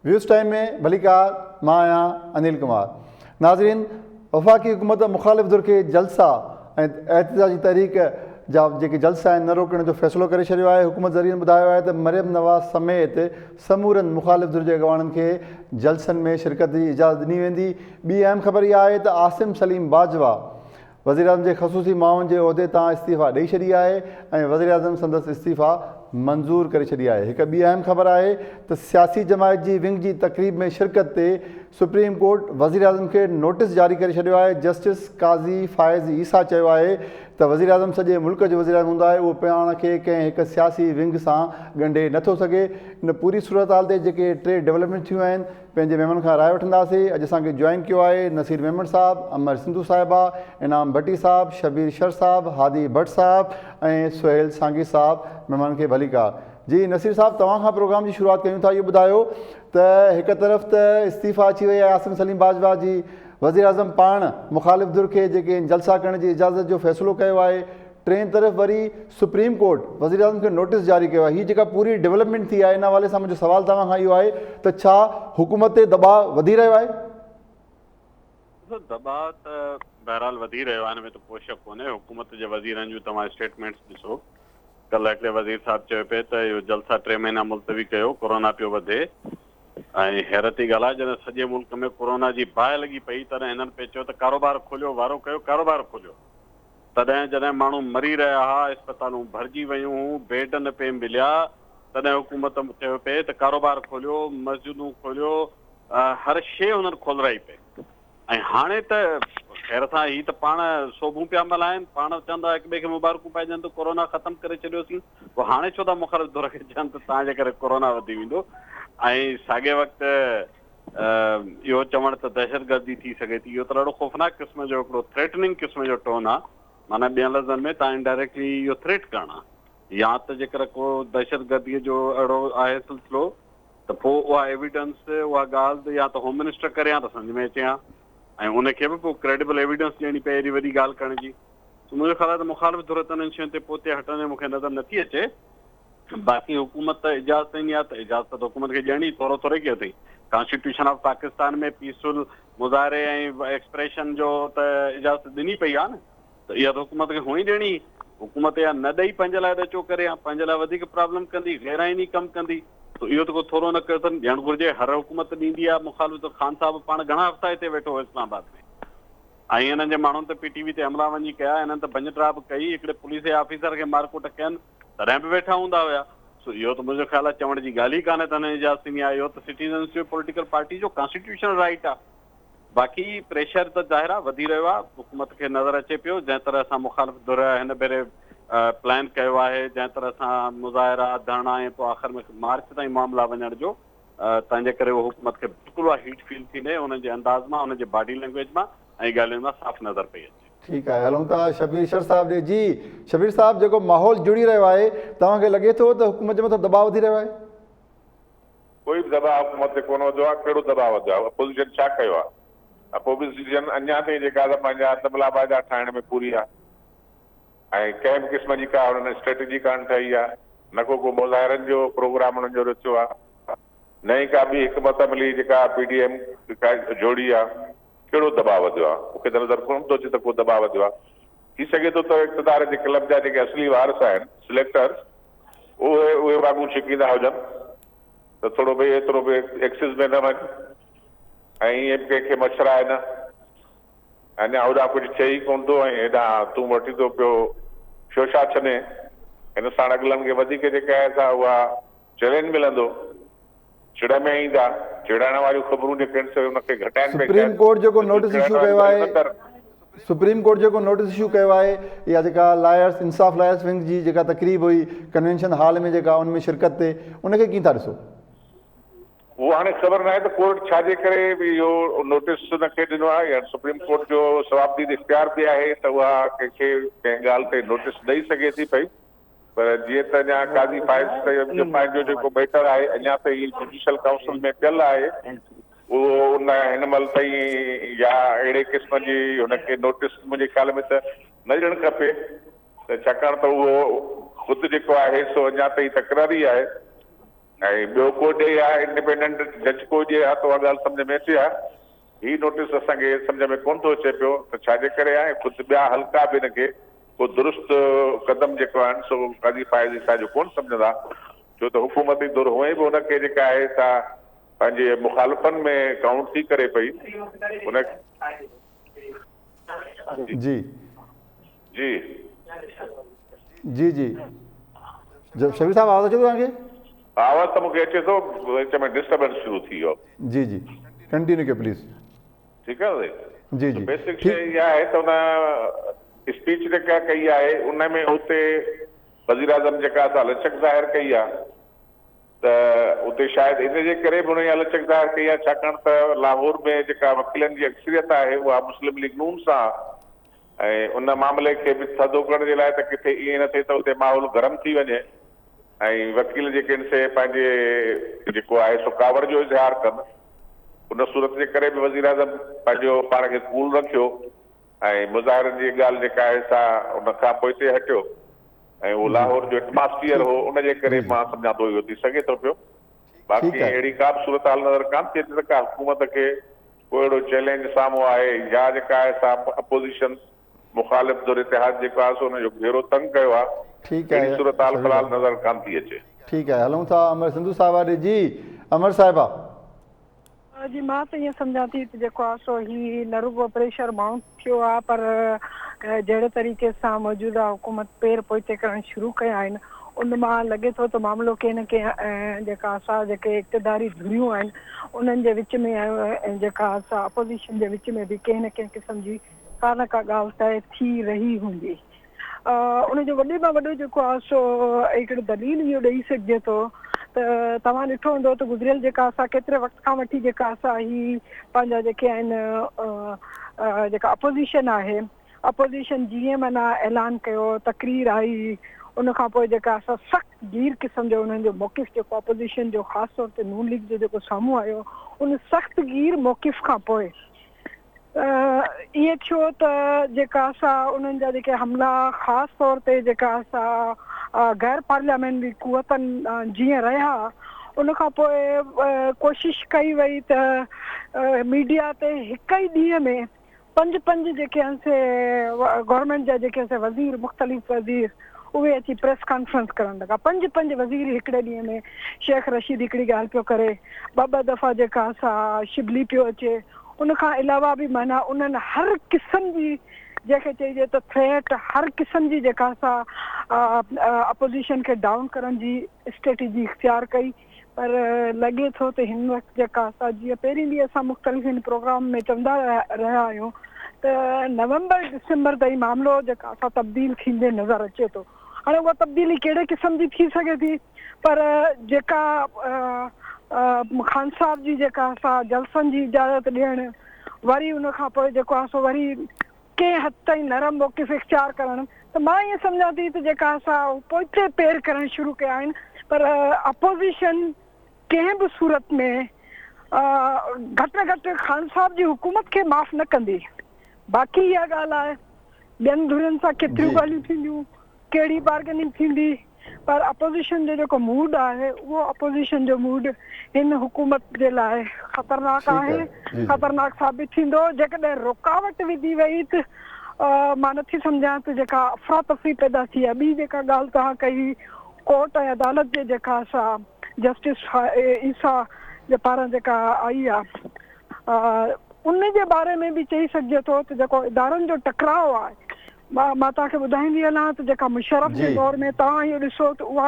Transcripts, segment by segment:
Waves time ۾ ڀليڪار مان آهيان انيل ڪمار ناظرين وفاقي حڪومت مخالف ڌر کي جلسا ۽ احتجاجي تحريڪ جا جيڪي جلسا آهن نه روڪڻ جو فيصلو ڪري ڇڏيو آهي حڪومت ذريعن ٻڌايو آهي ته مريم نواز سميت سمورن مخالف ڌر جي اڳواڻن کي جلسن ۾ شرڪت جي اجازت ڏني ويندي ٻي اهم خبر اها آهي ته عاصم سليم باجوا وزيراعظم جي خصوصي معاون جي عهدي تان استعيفيٰ ڏئي ڇڏي آهي ۽ وزيراعظم سندس استعيفيٰ منظور ڪري ڇڏي آهي. هڪ ٻي اهم خبر آهي ته سياسي جماعت جي ونگ جي تقريب ۾ شرڪت تي سپريم ڪورٽ وزيراعظم کي نوٽيس جاري ڪري ڇڏيو آهي. جسٽس قاضي فائز عيسيٰ چيو آهي ته وزيراعظم سڄي ملڪ جو وزيراعظم هوندو آهي اهو پاڻ کي ڪنهن هڪ سياسي ونگ سان ڳنڍي نٿو سگهي. ان پوري صورتحال تي جيڪي ٽي ڊولپمينٽ ٿيون آهن پنهنجي ميمڻ کان راء وٺنداسي اڄ اسان کي جوائن ڪيو آهي نصير ميمڻ صاحب، امر سنڌو صاحبه، انعام ڀٽي صاحب، شبير شر صاحب، هادي ڀٽ صاحب ۽ سهيل سانگي صاحب مهمانن کي ڀليڪار. جي نصير صاحب توهان کان پروگرام جي شروعات ڪيون ٿا اهو ٻڌايو ته هڪ طرف ته استعيفا اچي وئي آهي عاصم سليم باجوا جي وزيراعظم پاڻ مخالف ڌر کي جيڪي جلسا ڪرڻ جي اجازت جو فيصلو ڪيو آهي ٽئين طرف وري سپريم ڪورٽ وزيراعظم کي نوٽيس جاري ڪيو آهي هي جيڪا پوري ڊولپمينٽ ٿي آهي ان حوالي سان منهنجو سوال توهان کان اهو آهي ته ڇا حڪومت تي دٻاء وڌي رهيو آهي؟ ڏسو دٻاء ته بهرحال وڌي رهيو آهي ان ۾ ته ڪو شڪ ڪونهي حڪومت جي وزيرن جون توهان اسٽيٽمينٽس ڏسو ڪلهه هڪڙي وزير صاحب چيو پئي ته اهو جلسا ٽي مهينا ملتوي ڪيو ڪورونا پيو وڌي ۽ حيرت جي ڳالهه آهي جڏهن سڄي ملڪ ۾ ڪورونا جي باهه لڳي پئي تڏهن هنن پئي چيو ته ڪاروبار کوليو وارو ڪيو ڪاروبار کوليو تڏهن جڏهن ماڻهو مري رهيا ها، اسپتالون ڀرجي ويون هون، بيڊ نه پئي مليا، تڏهن حڪومت چيو پئي ته ڪاروبار کوليو، مسجدون کوليو، هر شيء هنن کولرائي پئي ۽ هاڻي ته خير سان هي ته پاڻ سوڀون پيا ملهائن، پاڻ چون ٿا هڪ ٻئي کي مبارڪون پيا ڏين ته ڪورونا ختم ڪري ڇڏيوسين، پوء هاڻي ڇو ٿا مخالف ڌر کي چون ته توهان جي ڪري ڪورونا وڌي ويندو ۽ ساڳئي وقت اهو چوڻ ته دهشتگردي ٿي سگهي ٿي اهو ته ڏاڍو خوفناڪ قسم جو هڪڙو ٿريٽننگ قسم جو ٽون آهي معنيٰ ٻين لفظن ۾ تان انڊائريڪٽلي اهو ٿريٽ ڪرڻ آهي يا ته جيڪر ڪو دهشتگردي جو اهڙو آهي سلسلو ته پوء اها ايويڊنس اها ڳالهه يا ته هوم منسٽر ڪري ها ته سمجهه ۾ اچي ها ۽ ان کي به پوء ڪريڊبل ايويڊنس ڏيڻي پئي ايڏي وڏي ڳالهه ڪرڻ جي سو منهنجو خيال آهي ته مخالف ڌر ته انهن شين تي پوئتي هٽندي مون کي نظر نٿي اچي باقي حڪومت ته اجازت ڏني آهي ته اجازت ته حڪومت کي ڏيڻي ٿورو ٿوري ڪيو اٿئي ڪانسٽيٽيوشن آف پاڪستان ۾ پيسفل مظاهري ۽ ايڪسپريشن جو ته اجازت ڏني پئي آهي نه ته اها ته حڪومت کي هونئن ڏيڻي حڪومت اها نه ڏئي پنهنجي لاء ڏچو ڪري ها پنهنجي لاء وڌيڪ پرابلم ڪندي غير آئيني ڪم ڪندي ته اهو ته ڪو ٿورو نه ڪيو اٿن ڏيڻ گهرجي هر حڪومت ڏيندي آهي مخالف ته خان صاحب پاڻ گهڻا هفتا هتي ويٺو هو اسلام آباد ۾ ۽ انهن جي ماڻهن ته پي ٽي وي تي حملا وڃي ڪيا، انهن ته ڀڃ ڊاهه به ڪئي، هڪڙي پوليس جي آفيسر کي مارڪٽ ڪين، تڏهن به ويٺا هوندا هيا. سو اهو ته منهنجو خيال آهي چوڻ جي ڳالهه ئي ڪانهي ته هنن اجازت ڏني آهي، اهو ته سٽيزنس جو پوليٽيڪل پارٽي جو ڪانسٽيٽيوشنل رائيٽ آهي. باقي پريشر ته ظاهر آهي وڌي رهيو آهي، حڪومت کي نظر اچي پيو، جنهن طرح سان مخالف ڌر هن ڀيري پلان ڪيو آهي، جنهن طرح سان مظاهرا، ڌرڻا ۽ پوء آخر ۾ مارچ تائين معاملا وڃڻ جو تنهن جي ڪري اهو حڪومت کي بلڪل اها هيٽ فيل ٿيندي انهن جي انداز مان، انهن جي باڊي لينگويج مان ۽ ڳالهين مان صاف نظر پئي اچي. ٺيڪ آهي هلون ٿا شبير شر صاحب ڏي. جي شبير صاحب جيڪو ماحول جڙي رهيو آهي توهان کي لڳي ٿو ته حڪومت جي مٿان دٻاء وڌي رهيو آهي؟ ڪوئي به دٻاء حڪومت تي ڪونه وڌيو آهي، ڪهڙو دٻاء وڌيو آهي، اپوزيشن ڇا ڪيو آهي، اپوزيشن اڃا تائين جيڪا ته پنهنجا طبلا باجا ٺاهڻ ۾ پوري آهي ۽ ڪنهن به قسم جي ڪا انهن اسٽريٽجي ڪانه ٺاهي آهي، نه ڪو ڪو مظاهرن جو پروگرام انهن جو رٿيو آهي، نه ئي ڪا ٻي حڪمت عملي جيڪا پي ڊي ايم ڪا جوڙي آهي، ڪهڙو دٻاء وڌيو آهي؟ مون کي ته نظر ڪونه ٿو اچي ته ڪو دٻاء وڌيو آهي. ٿي سگهي ٿو ته اقتدار جي ڪلب جا جيڪي اصلي وارث آهن، سليڪٽرز، اهي اهي واڳون ڇڪيندا هجن ته ٿورو ڀئي ايترو به ايڪسز ۾ نه وڃ ۽ ائين به ڪنهن کي مڇرائي نه. اڃا هوڏانهن ڪجهه ٿئي ئي ڪونه ٿو ۽ هيڏانهن تون وٺي ٿو پيو شوشا ڇنين. هن ساڻ اڳلن کي وڌيڪ جيڪا آهي سا اها چئلينج ملندو. چڙ ۾ ايندا. چيڙائڻ واريون خبرون جيڪي آهن سي ان کي گهٽائين پئي سپريم شايد. ڪورٽ جيڪو ته تون نوٽيس چيڙائڻ اشو واريون ڪيو ڳالهيون آهي نه ڪر. سپريم ڪورٽ جيڪو نوٽيس اشو ڪيو آهي اها جيڪا لائرس انصاف لائرس ونگ جي جيڪا تقريب هئي ڪنوينشن هال ۾ جيڪا ان ۾ شرڪت تي ان کي ڪيئن ٿا ڏسو؟ اهو هاڻي خبر ناهي ته ڪورٽ ڇا جي ڪري اهو نوٽيس ان کي ڏنو آهي يا سپريم ڪورٽ جو صوابديد اختيار به آهي ته اها ڪنهن کي ڪنهن ڳالهه تي نوٽيس ڏئي سگهي ٿي پئي پر جيئن ته اڃا قاضي فائز طيب جو پنهنجو جيڪو ميٽر آهي اڃا تائين جڊيشل ڪائونسل ۾ پيل آهي اهو ان هن مهل تائين يا اهڙي قسم جي هن کي نوٽيس منهنجي خيال ۾ ته نه ڏيڻ کپي ته ڇاڪاڻ ته اهو خود جيڪو آهي سو اڃا تائين تڪراري آهي. ۽ ٻيو ڪو ڏئي ها انڊيپينڊنٽ جج ڪو ڏئي ها ته اها ڳالهه سمجهه ۾ اچي ها. هي نوٽيس اسان کي سمجهه ۾ ڪونه ٿو اچي پيو ته ڇا جي ڪري آهي ۽ خود ٻيا حلقا به ان کي ڪو درست قدم جيڪو آهن سو قاضي فائز عيسيٰ جو ڪونه سمجهندا ڇو ته حڪومتي ڌر هونئن به ان کي جيڪا آهي سا پنهنجي مخالفن ۾ ڪائونٽ ٿي ڪري پئي ان جي. جي. جي جي شبير صاحب آواز اچي ٿو توهان کي؟ آواز ته مونکي اچي ٿو وچ ۾ ڊسٽربنس شروع ٿي ويو. جي جي ڪنٽينيو ڪيو پليز. ٺيڪ آهي نه سائين. جي جي بيسڪ شي اها آهي ته ان اسپيچ جيڪا ڪئي آهي ان ۾ اتي وزيراعظم جيڪا سا لچڪ ظاهر ڪئي آهي ته اتي شايد ان جي ڪري به هن اها لچڪ ظاهر ڪئي آهي ڇاڪاڻ ته لاهور ۾ جيڪا وڪيلن جي اڪثريت آهي اها مسلم ليگ نون سان ۽ ان معاملي کي به ٿڌو ڪرڻ جي لاء ته ڪٿي ائين نه ٿئي ته اتي ماحول گرم ٿي وڃي ۽ وڪيل جيڪي آهن سي پنهنجي جيڪو آهي سو ڪاوڙ جو اظهار ڪن ان صورت جي ڪري به وزيراعظم پنهنجو پاڻ کي ڪول رکيو ۽ مظاهرن جي ڳالهه جيڪا آهي سا ان کان پوئتي هٽيو ۽ اهو لاهور جو ايٽماسفيئر هو ان جي ڪري مان سمجهان ٿو اهو ٿي سگهي ٿو پيو باقي اهڙي ڪا به صورتحال نظر ڪانه ٿي اچي ته ڪا حڪومت کي ڪو اهڙو چئلينج سامهون آهي يا جيڪا آهي سا اپوزيشن، مخالف ڌر اتحاد جيڪو آهي سو ان جو گهيرو تنگ ڪيو آهي، ٺيڪ آهي اهڙي صورتحال شبير في الحال صاحب. نظر ڪانه ٿي اچي. ٺيڪ آهي هلون ٿا امر سنڌو صاحبه ڏي جي امر صاحبه. جي مان ته ائين سمجهان ٿي ته جيڪو آهي سو هي نه رڳو پريشر مائونٽ ٿيو آهي پر جهڙي طريقي سان موجوده حڪومت پير پوئتي ڪرڻ شروع ڪيا آهن ان مان لڳي ٿو ته معاملو ڪنهن نه ڪنهن جيڪا سا جيڪي اقتداري ڌريون آهن انهن جي وچ ۾ ۽ جيڪا سا اپوزيشن جي وچ ۾ به ڪنهن نه ڪنهن قسم جي ڪا نه ڪا ڳالهه طئي ٿي رهي هوندي. ان جو وڏي مان وڏو جيڪو آهي سو هڪڙو دليل اهو ڏئي سگهجي ٿو ته توهان ڏٺو هوندو ته گذريل جيڪا اسان ڪيتري وقت کان وٺي جيڪا اسان هي پنهنجا جيڪي آهن جيڪا اپوزيشن آهي اپوزيشن جيئن معنيٰ اعلان ڪيو تقرير آئي ان کان پوء جيڪا اسان سخت گير قسم جو انهن جو موقف جيڪو اپوزيشن جو خاص طور تي نون ليگ جو جيڪو سامهون آيو ان سخت گير موقف کان پوء ائين ٿيو ته جيڪا سا انهن جا جيڪي حملا خاص طور تي جيڪا سا غير پارليامينري قوتن جيئن رهيا ان کان پوء ڪوشش ڪئي وئي ته ميڊيا تي هڪ ئي ڏينهن ۾ پنج پنج جيڪي آهن سي گورنمينٽ جا جيڪي سي وزير مختلف وزير اهي اچي پريس ڪانفرنس ڪرڻ لڳا پنج پنج وزير هڪڙي ڏينهن ۾ شيخ رشيد هڪڙي ڳالهه پيو ڪري ٻه ٻه دفعا جيڪا سا شبلي پيو اچي ان کان علاوه به معنيٰ انهن هر قسم جي جنهن کي چئجي ته ٿريٽ هر قسم جي جيڪا سا اپوزيشن کي ڊائون ڪرڻ جي اسٽريٽجي اختيار ڪئي پر لڳي ٿو ته هن وقت جيڪا اسان جيئن پهرين به اسان مختلف هن پروگرام ۾ چوندا رهيا آهيون ته نومبر ڊسمبر تائين معاملو جيڪا اسان تبديل ٿيندي نظر اچي ٿو هاڻي اها تبديلي ڪهڙي قسم جي ٿي سگهي ٿي پر جيڪا خان صاحب جي جيڪا اسان جلسن جي اجازت ڏيڻ وري ان کان پوء جيڪو آهي سو وري ڪنهن حد تائين نرم موقف اختيار ڪرڻ ته مان ائين سمجهان ٿي ته جيڪا اسان پوئتي پير ڪرڻ شروع ڪيا آهن پر اپوزيشن ڪنهن به صورت ۾ گهٽ ۾ گهٽ خان صاحب جي حڪومت کي معاف نه ڪندي باقي اها ڳالهه آهي ٻين ڌرين سان ڪيتريون ڳالهيون ٿينديون ڪهڙي بارگيننگ ٿيندي پر اپوزيشن جو جيڪو موڊ آهي اهو اپوزيشن جو موڊ هن حڪومت جي لاء خطرناڪ آهي خطرناڪ ثابت ٿيندو جيڪڏهن رڪاوٽ وڌي وئي ته مان نٿي سمجهان ته جيڪا افراتفري پيدا ٿي آهي ٻي جيڪا ڳالهه توهان ڪئي ڪورٽ ۽ عدالت جي جيڪا سا جسٽس عيسيٰ جي پاران جيڪا آئي آهي ان جي باري ۾ به چئي سگهجي ٿو ته جيڪو ادارن جو ٽڪراء آهي مان توهان کي ٻڌائيندي هلان ته جيڪا مشرف جي دور ۾ توهان اهو ڏسو ته اها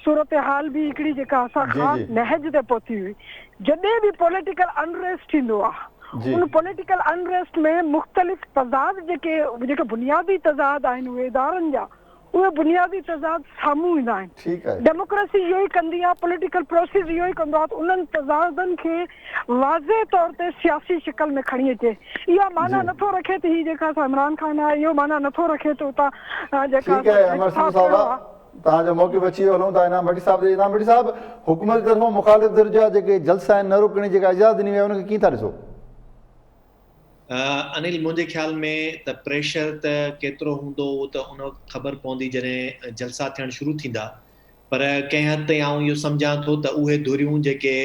صورتحال به هڪڙي جيڪا اسان خاص نهج تي پهتي هئي جڏهن به پوليٽيڪل انريسٽ ٿيندو آهي ان پوليٽيڪل انريسٽ ۾ مختلف تضاد جيڪي جيڪي بنيادي تضاد آهن اهي ادارن جا اهي بنيادي تضاد سامهون ايندا آهن. ڊيموڪريسي اهو ئي ڪندي آهي، پوليٽيڪل پروسيس اهو ئي ڪندو آهي ته انهن تضادن کي واضح طور تي سياسي شڪل ۾ کڻي اچي. اها معنيٰ نه ٿو رکي ته هي جيڪا سا عمران خان آهي، اهو معنيٰ نه ٿو رکي ته اتان جيڪا ٺيڪ آهي امر سنڌو صاحب توهان جو موقف اچي ويو هلون ٿا انعام ڀٽي صاحب ڏي انعام ڀٽي صاحب حڪومت جي طرفان مخالف ڌر جا جيڪي جلسا آهن نه روڪڻ جي جيڪا اجازت ڏني وئي آهي ان کي ڪيئن ٿا ڏسو؟ انيل منهنجي خيال ۾ ته پريشر ته ڪيترو هوندو اهو ته ان وقت خبر پوندي جڏهن جلسا ٿيڻ شروع ٿيندا پر ڪنهن حد تائين آئون اهو سمجهان ٿو ته اهي ڌريون جيڪي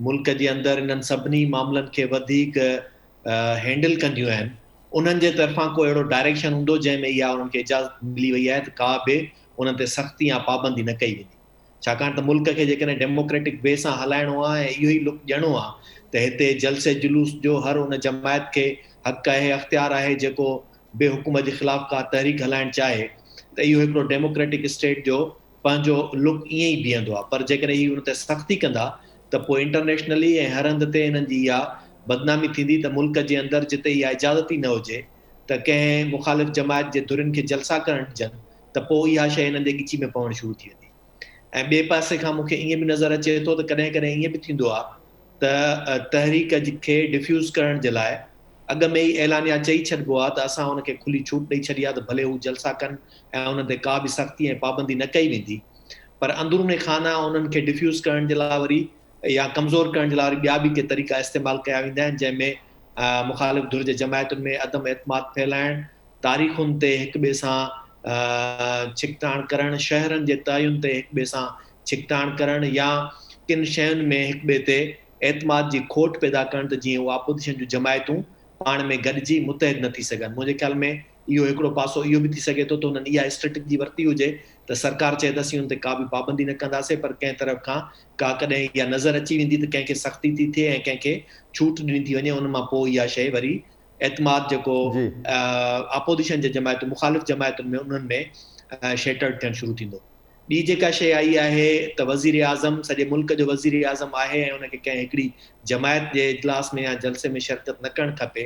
ملڪ جي اندر انهن سڀني معاملن کي وڌيڪ هينڊل ڪنديون آهن انهن جي طرفان ڪو اهڙو ڊائريڪشن هوندو جنهن ۾ اها انهن کي اجازت ملي وئي آهي ته ڪا به انهن تي سختي يا پابندي نه ڪئي ويندي. ڇاڪاڻ ته ملڪ کي جيڪڏهن ڊيموڪريٽڪ وي سان هلائڻو آهي ۽ اهو ئي لڪ ڏيڻو آهي ته هتي جلسي جلوس جو هر ان جماعت کي حق آهي اختيار آهي جيڪو به حڪومت جي خلاف ڪا تحريڪ هلائڻ چاهي ته اهو هڪڙو ڊيموڪريٽڪ اسٽيٽ جو پنهنجو لڪ ائين ئي بيهندو آهي پر جيڪڏهن هي ان تي سختي ڪندا ته پوء انٽرنيشنلي ۽ هر هنڌ تي انهن جي اها بدنامي ٿيندي ته ملڪ جي اندر جتي اها اجازت ئي نه هجي ته ڪنهن مخالف جماعت جي ڌرين کي جلسا ڪرڻ ڏجن ته پوء اها شيء هنن جي ڳچي ۾ پوڻ شروع ٿي ويندي ۽ ٻئي پاسي کان مون کي ائين به نظر اچي ٿو ته ڪڏهن ڪڏهن ائين به ٿيندو آهي ته تحريڪ کي ڊفيوز ڪرڻ جي لاء اڳ ۾ ئي اعلانيا چئي ڇڏبو آهي ته اسان ان کي کلي ڇوٽ ڏئي ڇڏي آهي ته ڀلي هو جلسا ڪن ۽ انهن تي ڪا به سختي ۽ پابندي نه ڪئي ويندي پر اندرون خانه انهن کي ڊفيوز ڪرڻ جي لاء وري يا ڪمزور ڪرڻ جي لاء وري ٻيا به ڪي طريقا استعمال ڪيا ويندا آهن جنهن ۾ مخالف ڌر جي جماعتن ۾ عدم اعتماد ڦهلائڻ تاريخن تي هڪ ٻئي سان ڇڪتاڻ ڪرڻ، شهرن جي تعين تي هڪ ٻئي سان ڇڪتاڻ ڪرڻ يا ڪن شين ۾ هڪ ٻئي تي اعتماد جي کوٽ پيدا ڪرڻ ته جيئن اهي اپوزيشن جون جماعتون پاڻ ۾ گڏجي متحد نه ٿي سگهن. منهنجي خيال ۾ اهو هڪڙو پاسو اهو به ٿي سگهي ٿو ته هنن اها اسٽريٽجي ورتي هجي ته سرڪار چئي ته اسين ان تي ڪا به پابندي نه ڪنداسين پر ڪنهن طرف کان ڪا ڪڏهن اها نظر اچي ويندي ته ڪنهن کي سختي ٿي ٿئي ۽ ڪنهن کي ڇوٽ ڏني ٿي وڃي ان مان پوء اها شيء وري اعتماد جيڪو اپوزيشن جي جماعتن مخالف جماعتن ۾ انهن ۾ شيٽرڊ ٿيڻ شروع ٿيندو. ٻي جيڪا شيء آئي آهي ته وزير اعظم سڄي ملڪ جو وزير اعظم آهي ۽ ان کي ڪنهن هڪڙي جماعت جي اجلاس ۾ يا جلسي ۾ شرڪت نه ڪرڻ کپي.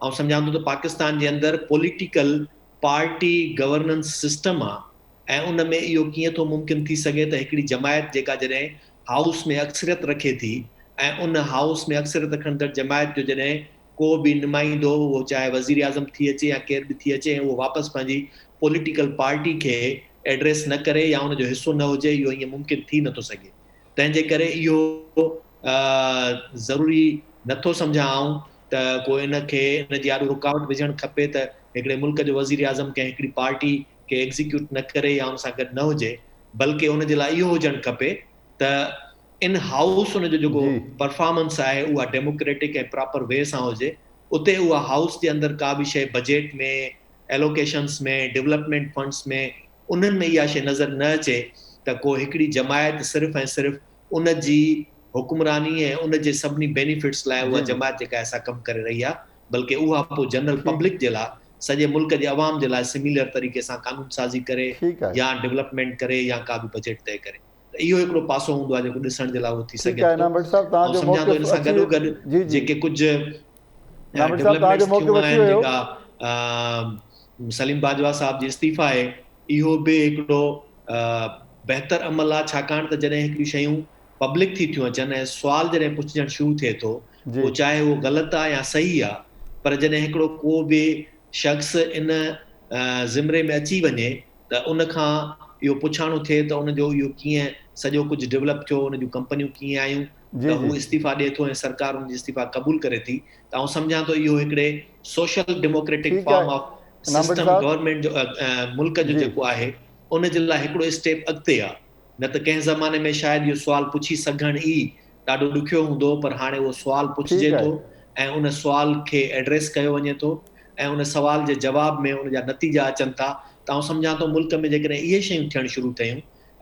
آئون سمجهان ٿو ته پاڪستان جي اندر پوليٽيڪل پارٽي گورننس سسٽم آ ۽ ان ۾ اهو ڪيئن ٿو ممڪن ٿي سگهي ته هڪڙي جماعت جيڪا جڏهن هائوس ۾ اڪثريت رکي ٿي ۽ ان هائوس ۾ اڪثريت رکندڙ جماعت جو جڏهن ڪو به نمائندو اهو چاهي وزيراعظم ٿي اچي يا ڪير به ٿي اچي ۽ اهو واپس پنهنجي پوليٽيڪل پارٽي کي ايڊريس نه ڪري يا ان جو حصو نه هجي اهو ائين ممڪن ٿي نٿو سگهي تنهن جي ڪري اهو ضروري نٿو سمجهان آئون ته ڪو ان کي ان جي آڏو رڪاوٽ وجهڻ کپي ته هڪڙي ملڪ جو وزيراعظم ڪنهن هڪڙي پارٽي کي ايگزيڪيوٽ نه ڪري يا ان سان گڏ نه هجي بلڪه ان جي لاء اهو هجڻ کپي ته ان هائوس ان جو جيڪو پرفارمنس آهي اها ڊيموڪريٽڪ ۽ پراپر وي سان هجي اتي اها هائوس جي اندر ڪا به شيء بجيٽ ۾ ايلوڪيشنس ۾ ڊولپمينٽ فنڊس ۾ انهن ۾ اها شيء نظر نه اچي ته ڪو هڪڙي جماعت صرف ۽ صرف ان جي حڪمراني ۽ ان جي سڀني بينيفٽس لاء اها جماعت جيڪا آهي سا ڪم ڪري رهي آهي بلڪه اها پوء جنرل پبلڪ جي لاء سڄي ملڪ جي عوام جي لاء سميلر طريقي سان قانون سازي ڪري يا ڊولپمينٽ ڪري يا ڪا به بجيٽ طئي ڪري. ته اهو هڪڙو پاسو هوندو آهي جيڪو ڏسڻ جي لاء اهو ٿي سگهي ٿو. آئون سمجهان ٿو ان سان گڏو گڏ جيڪي ڪجهه ڊولپمينٽس ٿيون آهن جيڪا سليم باجوا صاحب جي استعيفا آهي اهو به هڪڙو بهتر عمل آهي ڇاڪاڻ ته جڏهن هڪڙيون شيون پبلڪ ٿي ٿيون اچن ۽ سوال جڏهن پڇجڻ شروع ٿئي ٿو پوء چاهي اهو غلط آهي يا صحيح آهي پر جڏهن هڪڙو ڪو به شخص ان زمري ۾ اچي وڃي ته ان کان اهو پڇاڻو ٿئي ته ان جو اهو ڪيئن سڄو ڪجهه ڊولپ ٿيو، ان جون ڪمپنيون ڪيئن آيون ته هو استعيفا ڏئي ٿو ۽ سرڪار ان جي استعيفا قبول ڪري ٿي ته آئون سمجهان ٿو اهو هڪڙي social democratic form of system government جو ملڪ جو جيڪو آهي ان جي لاء هڪڙو اسٽيپ اڳتي آ نه ته ڪنهن زماني ۾ شايد اهو سوال پڇي سگهڻ ئي ڏاڍو ڏکيو هوندو هو پر هاڻي اهو سوال پڇجي ٿو ۽ ان سوال کي ايڊريس ڪيو وڃي ٿو ۽ ان سوال جي جواب ۾ ان جا نتيجا اچن ٿا ته آئون سمجهان ٿو ملڪ ۾ جيڪڏهن اهي شيون ٿيڻ شروع ٿيون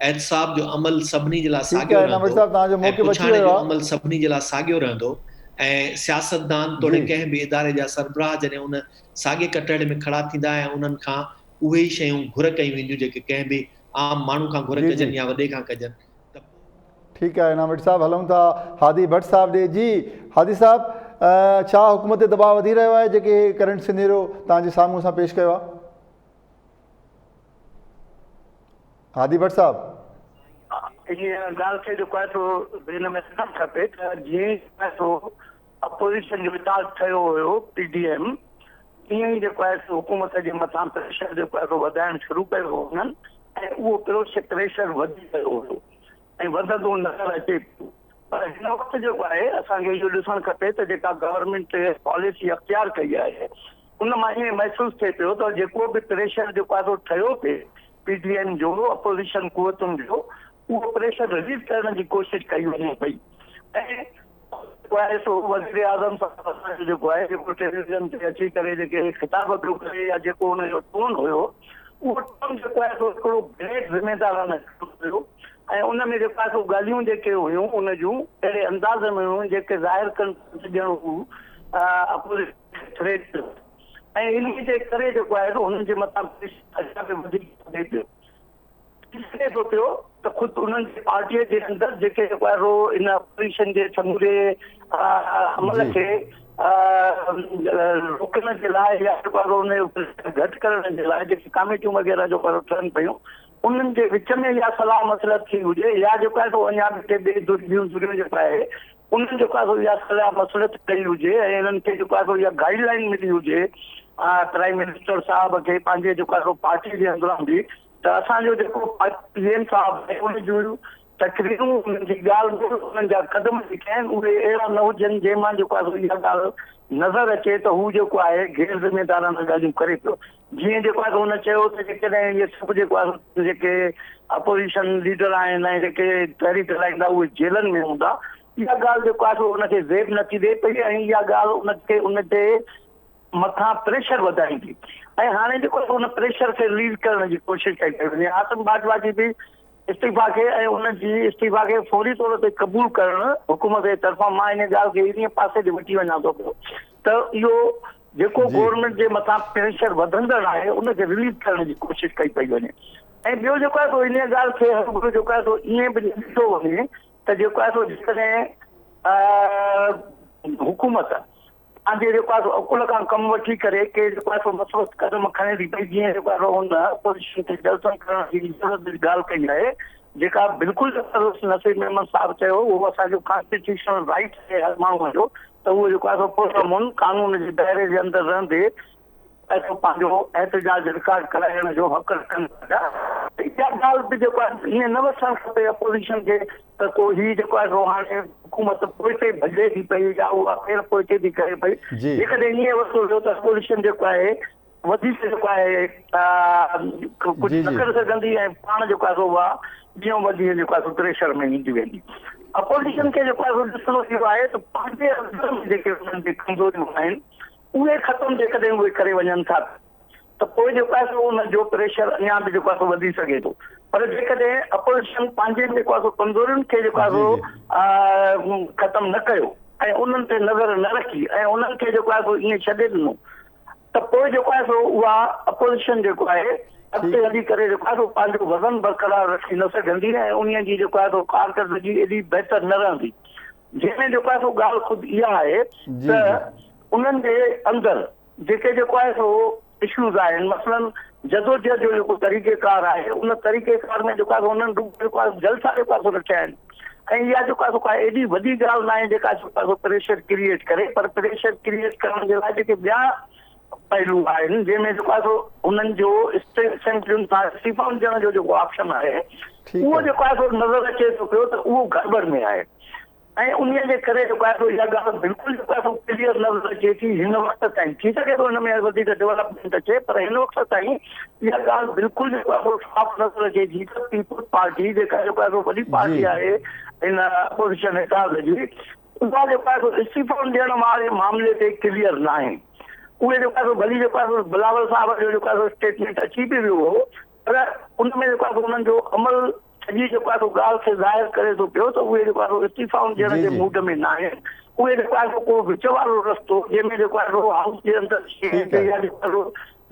احتساب جو عمل سڀني جي لاء ساڳيو رهندو ۽ پڇاڻي جو عمل سڀني جي لاء ساڳيو رهندو ۽ سياستدان توڙي ڪنهن به اداري جا سربراهه جڏهن ان ساڳي ڪٽهڙي ۾ کڙا ٿيندا ۽ انهن کان اهي ئي شيون گهر ڪيون وينديون جيڪي ڪنهن به عام ماڻهو کان گهر ڪجن يا وڏي کان ڪجن ته پوء. ٺيڪ آهي انعام ڀٽ صاحب هلون ٿا هادي ڀٽ صاحب ڏي جي هادي صاحب ڇا حڪومت تي دٻاء وڌي رهيو آهي جيڪي ڪرنٽ سينيريو توهان جي سامهون اسان پيش ڪيو آهي هادي ڀٽ صاحب. انهيء ڳالهه کي جيڪو آهي سو ذهن ۾ رکڻ کپي ته جيئن ئي جيڪو آهي سو اپوزيشن جو اتحاد ٺهيو هيو پي ڊي ايم تيئن ئي جيڪو آهي سو حڪومت جي مٿان پريشر جيڪو آهي سو وڌائڻ شروع ڪيو هو انهن ۽ اهو پريشر وڌي ويو هيو ۽ وڌندو نظر اچي پيو پر هن وقت جيڪو آهي اسان کي اهو ڏسڻ کپي ته جيڪا گورنمينٽ پاليسي اختيار ڪئي آهي ان مان ائين محسوس ٿئي پيو ته جيڪو به پريشر جيڪو آهي سو ٺهيو پئي پي ڊي ايم جو اپوزيشن قوتن جو اهو پريشر رليز ڪرڻ جي ڪوشش ڪئي وڃي پئي ۽ جيڪو آهي سو وزيراعظم صاحب اسان جو جيڪو آهي جيڪو ٽيليويزن تي اچي ڪري جيڪي خطاب پيو ڪري يا جيڪو ان جو ٽون هيو اهو ٽون جيڪو آهي سو هڪڙو گريٽ ذميدارانه ٽون هيو ۽ ان ۾ جيڪو آهي سو ڳالهيون جيڪي هيون ان جون اهڙي انداز ۾ هيون جيڪي ظاهر ڪن ته ڄڻ هو اپوزيشن کي ٿريٽ پيو ۽ انهي جي ڪري جيڪو آهي سو هنن جي مٿان پريشر اڃا به وڌيڪ وڌي پيو. ٿي سگهي ٿو پيو ته خود انهن جي پارٽيء جي اندر جيڪي جيڪو آهي سو ان اپوزيشن جي سموري عمل کي روڪڻ جي لاء يا جيڪو آهي سو ان جو پريشر گهٽ ڪرڻ جي لاء جيڪي ڪاميٽيون وغيره جيڪو آهي سو ٺهن پيون انهن جي وچ ۾ اها صلاح مصلحت ٿي هجي يا جيڪو آهي سو اڃا به ڪي ٻي ٻيون ڌريون جيڪو آهي انهن جيڪو آهي سو اها صلاح مصلحت ڪئي هجي ۽ انهن کي جيڪو آهي سو اها گائيڊ لائين ملي هجي پرائيم منسٽر صاحب کي پنهنجي جيڪو آهي سو پارٽي جي اندران به ته اسان جو جيڪو پي ايم صاحب آهي ان جون تقريرون انهن جي ڳالهه ٻولهه انهن جا قدم جيڪي آهن اهي اهڙا نه هجن جنهن مان جيڪو آهي سو اها ڳالهه نظر اچي ته هو جيڪو آهي غير ذميدارانه ڳالهيون ڪري پيو جيئن جيڪو آهي سو هن چيو ته جيڪڏهن اهي سڀ جيڪو آهي سو جيڪي اپوزيشن ليڊر آهن ۽ جيڪي تحريڪ هلائيندا اهي جيلن ۾ هوندا اها ڳالهه جيڪو آهي سو ان کي زيب نٿي ڏئي پئي ۽ اها ڳالهه ان کي ان تي مٿان پريشر وڌائيندي ۽ هاڻي جيڪو آهي ان پريشر کي رليز ڪرڻ جي ڪوشش ڪئي پئي وڃي. عاصم باجوا جي به استعيفا کي ۽ ان جي استعيفا کي فوري طور تي قبول ڪرڻ حڪومت جي طرفان مان ان ڳالهه کي انهيء پاسي ڏي وٺي وڃان ٿو پيو ته اهو جيڪو گورنمينٽ جي مٿان پريشر وڌندڙ آهي ان کي رليز ڪرڻ جي ڪوشش ڪئي پئي وڃي ۽ ٻيو جيڪو آهي سو انهيء ڳالهه کي هروڀرو جيڪو آهي سو ائين به نه ڏٺو وڃي ته جيڪو آهي سو جيڪڏهن حڪومت پنهنجي جيڪو آهي سو عقل کان ڪم وٺي ڪري ڪي جيڪو آهي سو مثبت قدم کڻي ٿي پئي جيئن جيڪو آهي سو هن اپوزيشن کي جلسن ڪرڻ جي اجازت جي ڳالهه ڪئي آهي جيڪا بلڪل جيڪو آهي سو نصير ميمڻ صاحب چيو اهو اسان جو ڪانسٽيٽيوشنل رائيٽ آهي هر ماڻهو جو ته اهو جيڪو آهي سو پرامن قانون جي دائري جي اندر رهندي پئسو پنهنجو احتجاج رڪارڊ ڪرائڻ جو حق رکن ٿا پيا ته اها ڳالهه به جيڪو آهي ائين نه وسهڻ کپي اپوزيشن کي ته ڪو هي جيڪو آهي سو هاڻي حڪومت پوئتي ڀڄي ٿي پئي يا اها پير پوئتي ٿي ڪري پئي جيڪڏهن ائين ورتو ويو ته اپوزيشن جيڪو آهي وڌيڪ جيڪو آهي ڪجهه نه ڪري سگهندي ۽ پاڻ جيڪو آهي سو اها ڏينهون به ڏينهن جيڪو آهي سو پريشر ۾ ايندي ويندي اپوزيشن کي جيڪو آهي سو ڏسڻو اهو آهي ته پنهنجي اندر ۾ جيڪي انهن جي ڪمزوريون آهن اهي ختم جيڪڏهن اهي ڪري وڃن ٿا ته پوء جيڪو آهي سو ان جو پريشر اڃا به جيڪو آهي سو وڌي سگهي ٿو پر جيڪڏهن اپوزيشن پنهنجي جيڪو آهي سو ڪمزورين کي جيڪو آهي سو ختم نه ڪيو ۽ انهن تي نظر نه رکي ۽ انهن کي جيڪو آهي سو ائين ڇڏي ڏنو ته پوء جيڪو آهي سو اها اپوزيشن جيڪو آهي اڳتي هلي ڪري جيڪو آهي سو پنهنجو وزن برقرار رکي نه سگهندي ۽ انهي جي جيڪو آهي سو ڪارڪردگي ايڏي بهتر نه رهندي جنهن ۾ جيڪو آهي سو ڳالهه خود اها آهي ته انهن جي اندر جيڪي جيڪو آهي سو اشوز آهن مثلاً جدوجهد جو جيڪو طريقه ڪار آهي ان طريقه ڪار ۾ جيڪو آهي سو انهن رڳو جيڪو آهي جلسا جيڪو آهي سو رکيا آهن ۽ اها جيڪو آهي سو ڪا ايڏي وڏي ڳالهه ناهي جيڪا جيڪو آهي سو پريشر ڪريئيٽ ڪري پر پريشر ڪريئيٽ ڪرڻ جي لاء جيڪي ٻيا پهلو آهن جنهن ۾ جيڪو آهي سو انهن جو اسيمبلين تان استعيفائن ڏيڻ جو جيڪو آپشن آهي اهو جيڪو آهي سو نظر اچي ٿو پيو ته اهو گڙٻڙ ۾ آهي ۽ انهيء جي ڪري جيڪو آهي سو اها ڳالهه بلڪل جيڪو آهي سو ڪليئر نظر اچي ٿي هن وقت تائين ٿي سگهي ٿو ان ۾ وڌيڪ ڊولپمينٽ اچي پر هن وقت تائين اها ڳالهه بلڪل جيڪو آهي سو صاف نظر اچي ٿي ته پيپلز پارٽي جيڪا جيڪو آهي سو وڏي پارٽي آهي هن اپوزيشن اتحاد جي اها جيڪو آهي سو استعيفائن ڏيڻ واري معاملي تي ڪليئر ناهي اهي جيڪو آهي سو ڀلي جيڪو آهي سو بلاول صاحب جو جيڪو آهي سو اسٽيٽمينٽ اچي به ويو هو پر ان ۾ جيڪو آهي سو انهن جو عمل سڄي جيڪو آهي سو ڳالهه کي ظاهر ڪري ٿو پيو ته اهي جيڪو آهي سو استعيفائن ڏيڻ جي موڊ ۾ ناهن. اهي جيڪو آهي سو ڪو وچ وارو رستو جنهن ۾ جيڪو آهي سو هائوس جي اندر يا جيڪو آهي سو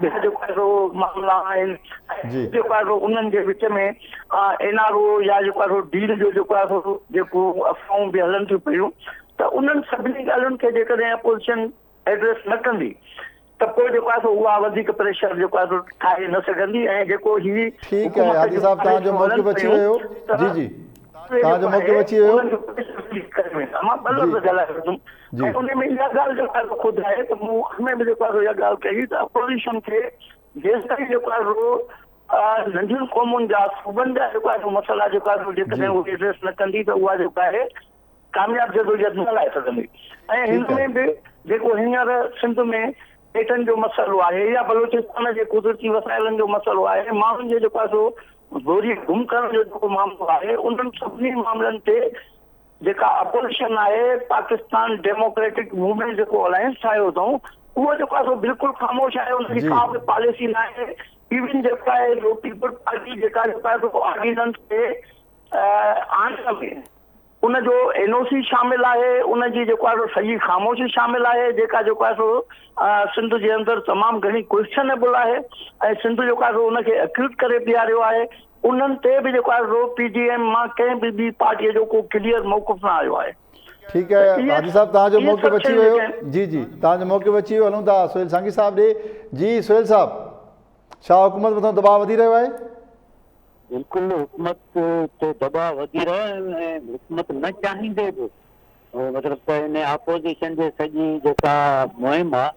ٻيا جيڪو آهي سو معاملا آهن ۽ جيڪو آهي سو انهن جي وچ ۾ اين آر او يا جيڪو آهي سو ڊيل جو جيڪو آهي سو جيڪو افواهون به هلن ٿيون پيون ته انهن سڀني ڳالهين کي جيڪڏهن اپوزيشن ايڊريس نه ڪندي ته پوء جيڪو آهي سو اها وڌيڪ پريشر جيڪو آهي سو ٺاهي نه سگهندي ۽ جيڪو هي ٺيڪ آهي هادي صاحب توهان جو موقف اچي ويو جي جي توهان جو موقف اچي ويو مان ٻه لفظ ڳالهائي وٺندم ۽ ان ۾ اها ڳالهه جيڪو آهي سو خود آهي ته مون اڳ ۾ به جيڪو آهي سو اها ڳالهه ڪئي ته اپوزيشن کي جيستائين جيڪو آهي سو ننڍين قومن جا صوبن جا جيڪو آهي سو مسئلا جيڪو آهي سو جيڪڏهن اهي ايڊريس نه ڪندي ته اها جيڪو آهي ڪامياب جدوجهد نه هلائي سگهندي ۽ هن ۾ به جيڪو هينئر سنڌ ۾ ٻيٽن جو مسئلو آهي يا بلوچستان جي قدرتي وسائلن جو مسئلو آهي ماڻهن جي جيڪو آهي سو زوريء گم ڪرڻ جو جيڪو معاملو آهي انهن سڀني معاملن تي جيڪا اپوزيشن آهي پاڪستان ڊيموڪريٽڪ موومينٽ جيڪو الائنس ٺاهيو اٿئون اهو جيڪو آهي سو بلڪل خاموش آهي ان جي ڪا به پاليسي نه آهي ايون جيڪو آهي سو پيپلز پارٽي جيڪا جيڪو آهي سو آرڊيننس کي آڻڻ ۾ ان جو اين او سي شامل آهي ان جي جيڪو آهي سو سڄي خاموشي شامل آهي جيڪا جيڪو آهي سو سنڌ جي اندر تمام گهڻي ڪوئسچنيبل آهي ۽ سنڌ جيڪو آهي سو ان کي اڪيوز ڪري بيهاريو آهي انهن تي به جيڪو آهي سو پي ڊي ايم مان ڪنهن به ٻي پارٽي جو ڪو ڪليئر موقف نه آيو آهي. ٺيڪ آهي حاجي صاحب توهان جو موقف اچي ويو جي جي توهان جو موقف اچي ويو هلون ٿا سهيل سانگي صاحب ڏي جي سهيل صاحب ڇا حڪومت مٿان دٻاء وڌي رهيو آهي؟ بلڪل حڪومت تي دٻاء وڌي رهيو آهي ۽ حڪومت نه چاهيندي به مطلب ته ان اپوزيشن جي سڄي جيڪا مهم آهي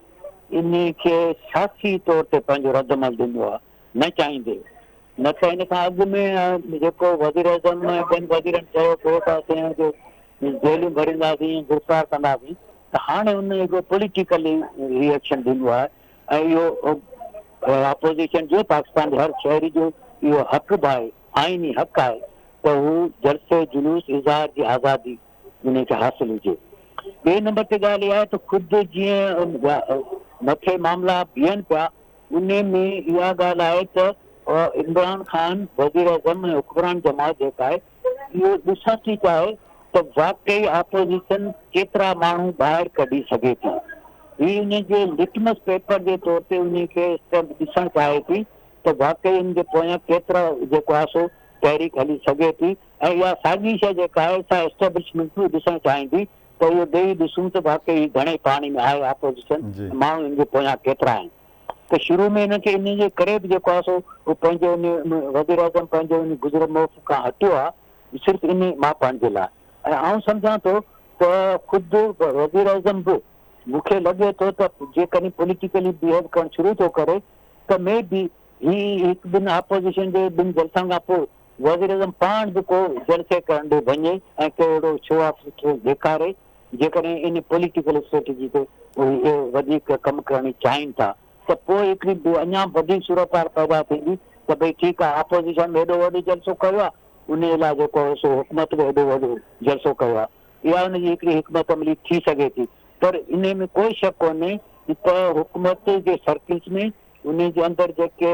ان کي سياسي طور تي پنهنجو رد عمل ڏنو آهي نه چاهيندي نه ته ان کان اڳ ۾ جيڪو وزيراعظم ۽ ٻين وزيرن چيو پيو ته اسين جو جيلون ڀرينداسين ۽ گرفتار ڪنداسين ته هاڻي ان هڪ پوليٽيڪلي ري ايڪشن ڏنو آهي ۽ اهو اپوزيشن جو پاڪستان جي هر شهري جو اهو حق به آهي آئيني حق آهي ته هو جلسي جلوس اظهار جي آزادي ان کي حاصل هجي ٻئي نمبر تي ڳالهه اها آهي ته خود جيئن مٿي معاملا بيهن پيا انهي ۾ اها ڳالهه آهي ته عمران خان وزيراعظم ۽ حڪمران جماعت جيڪا آهي اهو ڏسڻ ٿي چاهي ته واقعي اپوزيشن ڪيترا ماڻهو ٻاهر ڪڍي سگهي ٿي. هي انهي جي لٽمس پيپر جي طور تي انهي کي ڏسڻ چاهي ٿي ته واقعي ان جي پويان ڪيترا جيڪو آهي سو تحريڪ هلي سگهي ٿي ۽ اها ساڳي شيء جيڪا آهي سا اسٽيبلشمينٽ به ڏسڻ چاهيندي ته اهو ڏيئي ڏسون ته واقعي هي گهڻي پاڻي ۾ آهي اپوزيشن ۽ ماڻهو ان جي پويان ڪيترا آهن ته شروع ۾ انهن کي انهي جي ڪري به جيڪو آهي سو هو پنهنجي ان وزيراعظم پنهنجي ان گذر موقف کان هٽيو آهي صرف انهي ماپڻ جي لاء ۽ آئون سمجهان ٿو ته خود وزيراعظم به مون کي لڳي ٿو ته جيڪڏهن پوليٽيڪلي بيهيو ڪرڻ شروع ٿو ڪري ته مي بي هي هڪ ٻن اپوزيشن جي ٻن جلسن کان پوء وزيراعظم پاڻ به ڪو جلسي ڪرڻ ڏي وڃي ۽ ڪو اهڙو شو آف سٺو ڏيکاري جيڪڏهن ان پوليٽيڪل اسٽريٽجي تي اهي وڌيڪ ڪم ڪرڻ چاهين ٿا ته پوء هڪڙي اڃا به وڌيڪ صورتحال پيدا ٿيندي ته ڀئي ٺيڪ آهي اپوزيشن به ايڏو وڏو جلسو ڪيو آهي انهي لاء جيڪو آهي سو حڪومت به ايڏو وڏو جلسو ڪيو آهي اها ان جي هڪڙي حڪمت عملي ٿي سگهي ٿي پر انهي ۾ ڪوئي شڪ ڪونهي ته حڪومت جي سرڪلز ۾ انهي جي اندر جيڪي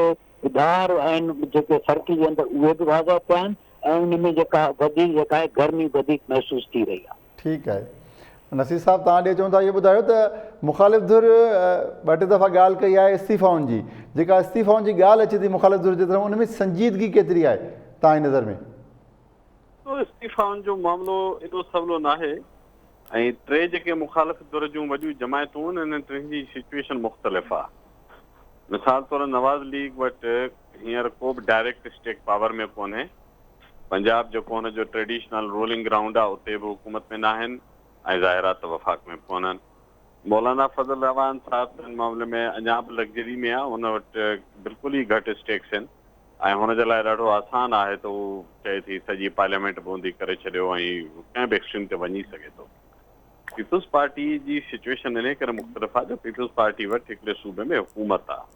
ڌار آهن جيڪي سرڪل جي اندر اهي به واضح ٿيا آهن ۽ ان ۾ جيڪا وڌيڪ جيڪا آهي گرمي وڌيڪ محسوس ٿي رهي آهي. ٺيڪ آهي نصير صاحب توهان ڏي اچون ٿا اهو ٻڌايو ته مخالف ڌر ٻه ٽي دفعا ڳالهه ڪئي آهي استعيفائن جي جيڪا استعيفائن جي ڳالهه اچي ٿي مخالف ڌر جي طرف ان ۾ سنجيدگي ڪيتري آهي توهان جي نظر ۾؟ ڏسو استعيفائن جو معاملو ايڏو سولو ناهي ۽ ٽي جيڪي مخالف ڌر جون وڏيون جماعتون آهن انهن ٽنهي جي سچوئيشن مختلف آهي. مثال طور نواز ليگ وٽ هينئر ڪو به ڊائريڪٽ اسٽيڪ پاور ۾ ڪونهي. پنجاب جيڪو هن جو ٽريڊيشنل رولنگ گرائونڊ آهي اتي به حڪومت ۾ ناهن ۽ ظاهر آهي ته وفاق ۾ به ڪونهن. مولانا فضل الرحمان صاحب ته ان معاملي ۾ اڃا به لگزري ۾ آهي هن وٽ بلڪل ئي گهٽ اسٽيڪس آهن. ۽ هن جي لاء ڏاڍو آسان آهي ته هو چئي ٿي سڄي پارليامينٽ بوندي ڪري ڇڏيو ۽ ڪنهن به ايڪسٽريم تي وڃي سگهي ٿو. پيپلز پارٽي جي سچوئيشن انهي ڪري مختلف آهي جو پيپلز پارٽي وٽ هڪڙي صوبي ۾ حڪومت آهي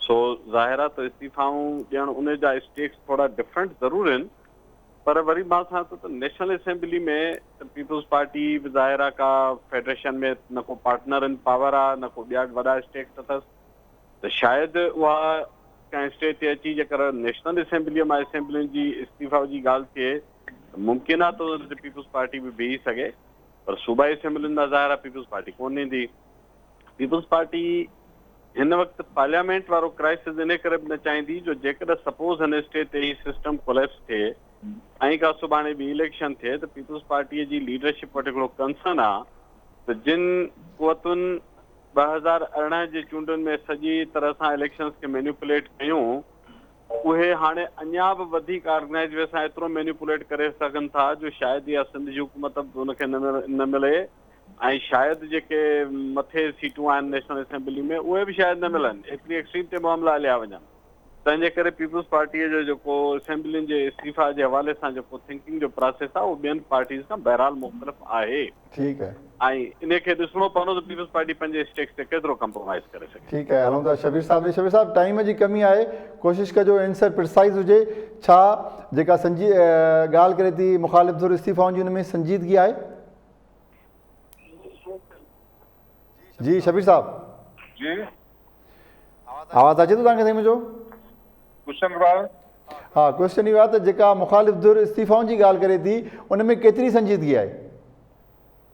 سو ظاهر آهي ته استعيفائون ڏيڻ ان جا اسٽيڪس ٿورا ڊفرنٽ ضرور آهن پر وري مان سمجهان ٿو ته نيشنل اسيمبلي ۾ ته پيپلز پارٽي به ظاهر آهي ڪا فيڊريشن ۾ نه ڪو پارٽنر ان پاور آهي نه ڪو ٻيا وڏا اسٽيڪس اٿس ته شايد اها ڪنهن اسٽيج تي اچي جيڪر نيشنل اسيمبليء مان اسيمبلين جي استعيفا جي ڳالهه ٿئي ته ممڪن آهي ته ان تي پيپلز پارٽي به بيهي سگهي پر صوبائي اسيمبلين مان ظاهر آهي پيپلز پارٽي ڪونه ڏيندي. پيپلز پارٽي هن وقت پارليامينٽ وارو ڪرائسز انهي ڪري به نه چاهيندي جو جيڪڏهن سپوز هن اسٽيج تي هي سسٽم ڪوليپس ٿئي ۽ ڪا سڀاڻي ٻي اليڪشن ٿئي ته پيپلز پارٽيء جي ليڊرشپ وٽ هڪڙو ڪنسرن آهي ته جن قوتن 2018 جي چونڊن ۾ سڄي طرح سان اليڪشنز کي مينيپوليٽ ڪيون، اهي هاڻي اڃا به وڌيڪ آرگنائيز وي سان ايترو مينيپوليٽ ڪري سگهن ٿا جو شايد اها سنڌ جي حڪومت به ان کي نه ملي ۽ شايد جيڪي مٿي سيٽون آهن نيشنل اسيمبلي ۾ اهي به شايد نه ملن، ايتري ايڪسٽريم تي معاملا هليا وڃن. تنهن جي ڪري پيپلز پارٽيء جو جيڪو اسيمبلين جي استعيفيٰ جي حوالي سان جيڪو ٿنڪنگ جو پراسيس آهي اهو ٻين پارٽيز کان بهرحال مختلف آهي. ٺيڪ آهي. ۽ انهي کي ڏسڻو پوندو ته پيپلز پارٽي پنهنجي اسٽيڪس تي ڪيترو ڪمپرومائيز ڪري سگهي ٿي. ٺيڪ آهي هلون ٿا شبير صاحب ڏي شبير صاحب ٽائيم جي ڪمي آهي ڪوشش ڪجو اينسر پرسائز هجي ڇا جيڪا سنجي ڳالهه ڪري ٿي مخالف ڌر استعيفائن جي ان ۾ سنجيدگي آهي؟ جي شبير صاحب. جي. آواز اچي ٿو توهان کي سائين منهنجو؟ ڪوئسچن دوباره. ها ڪوئسچن اهو آهي ته جيڪا مخالف ڌر استعيفائن جي ڳالهه ڪري ٿي ان ۾ ڪيتري سنجيدگي آهي؟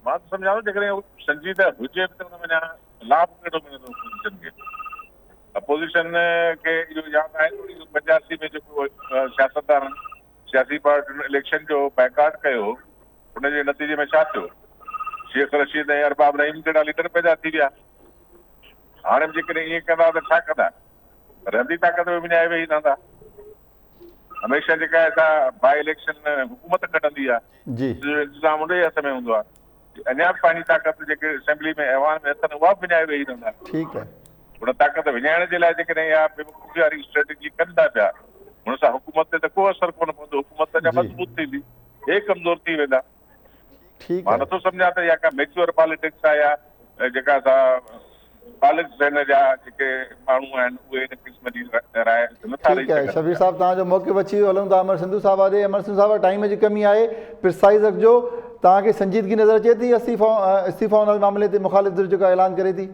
مان ته سمجهان ٿو جيڪڏهن سنجيده هجي به ته ان منجهان لاڀ ڪهڙو ملندو اپوزيشن کي؟ اپوزيشن کي اهو ياد آهي ته 1985 ۾ جيڪو سياستدانن سياسي پارٽين اليڪشن جو بائيڪاٽ ڪيو هو ان جي نتيجي ۾ ڇا ٿيو؟ شيخ رشيد ۽ ارباب رحيم جهڙا ليڊر پيدا ٿي ويا. هاڻي به جيڪڏهن ائين ڪندا ته ڇا ڪندا؟ رهندي طاقت به وڃائي ويهي رهندا. هميشه جيڪا آهي سا باء اليڪشن حڪومت کٽندي آهي. سڄو انتظام ان جي هٿ ۾ هوندو آهي. اڃا به پنهنجي طاقت جيڪي اسيمبلي ۾ ايوان ۾ اٿن اها به وڃائي ويهي رهندا. ٺيڪ آهي. ان طاقت وڃائڻ جي لاء جيڪڏهن اها بيوقوفي واري اسٽريٽجي ڪن ٿا پيا ان سان حڪومت تي ته ڪو اثر ڪونه پوندو حڪومت ته اڃا مضبوط ٿيندي. هي ڪمزور ٿي ويندا. ٺيڪ مان آهي. نٿو سمجهان ته اها ڪا ميچوئر پاليٽڪس آهي يا جيڪا سا پاليٽڪس هن جا جيڪي ماڻهو آهن اهي ان قسم جي راء نٿا ڏئي ٺيڪ آهي سگهن شبير پيا. صاحب توهان جو موقف اچي ويو هلون ٿا امر سنڌو صاحب ڏي امر سنڌو صاحب ٽائيم جي ڪمي آهي پرسائز رکجو توهان کي سنجيدگي نظر اچي ٿي استعيفائن واري معاملي تي مخالف ڌر جيڪا اعلان ڪري ٿي.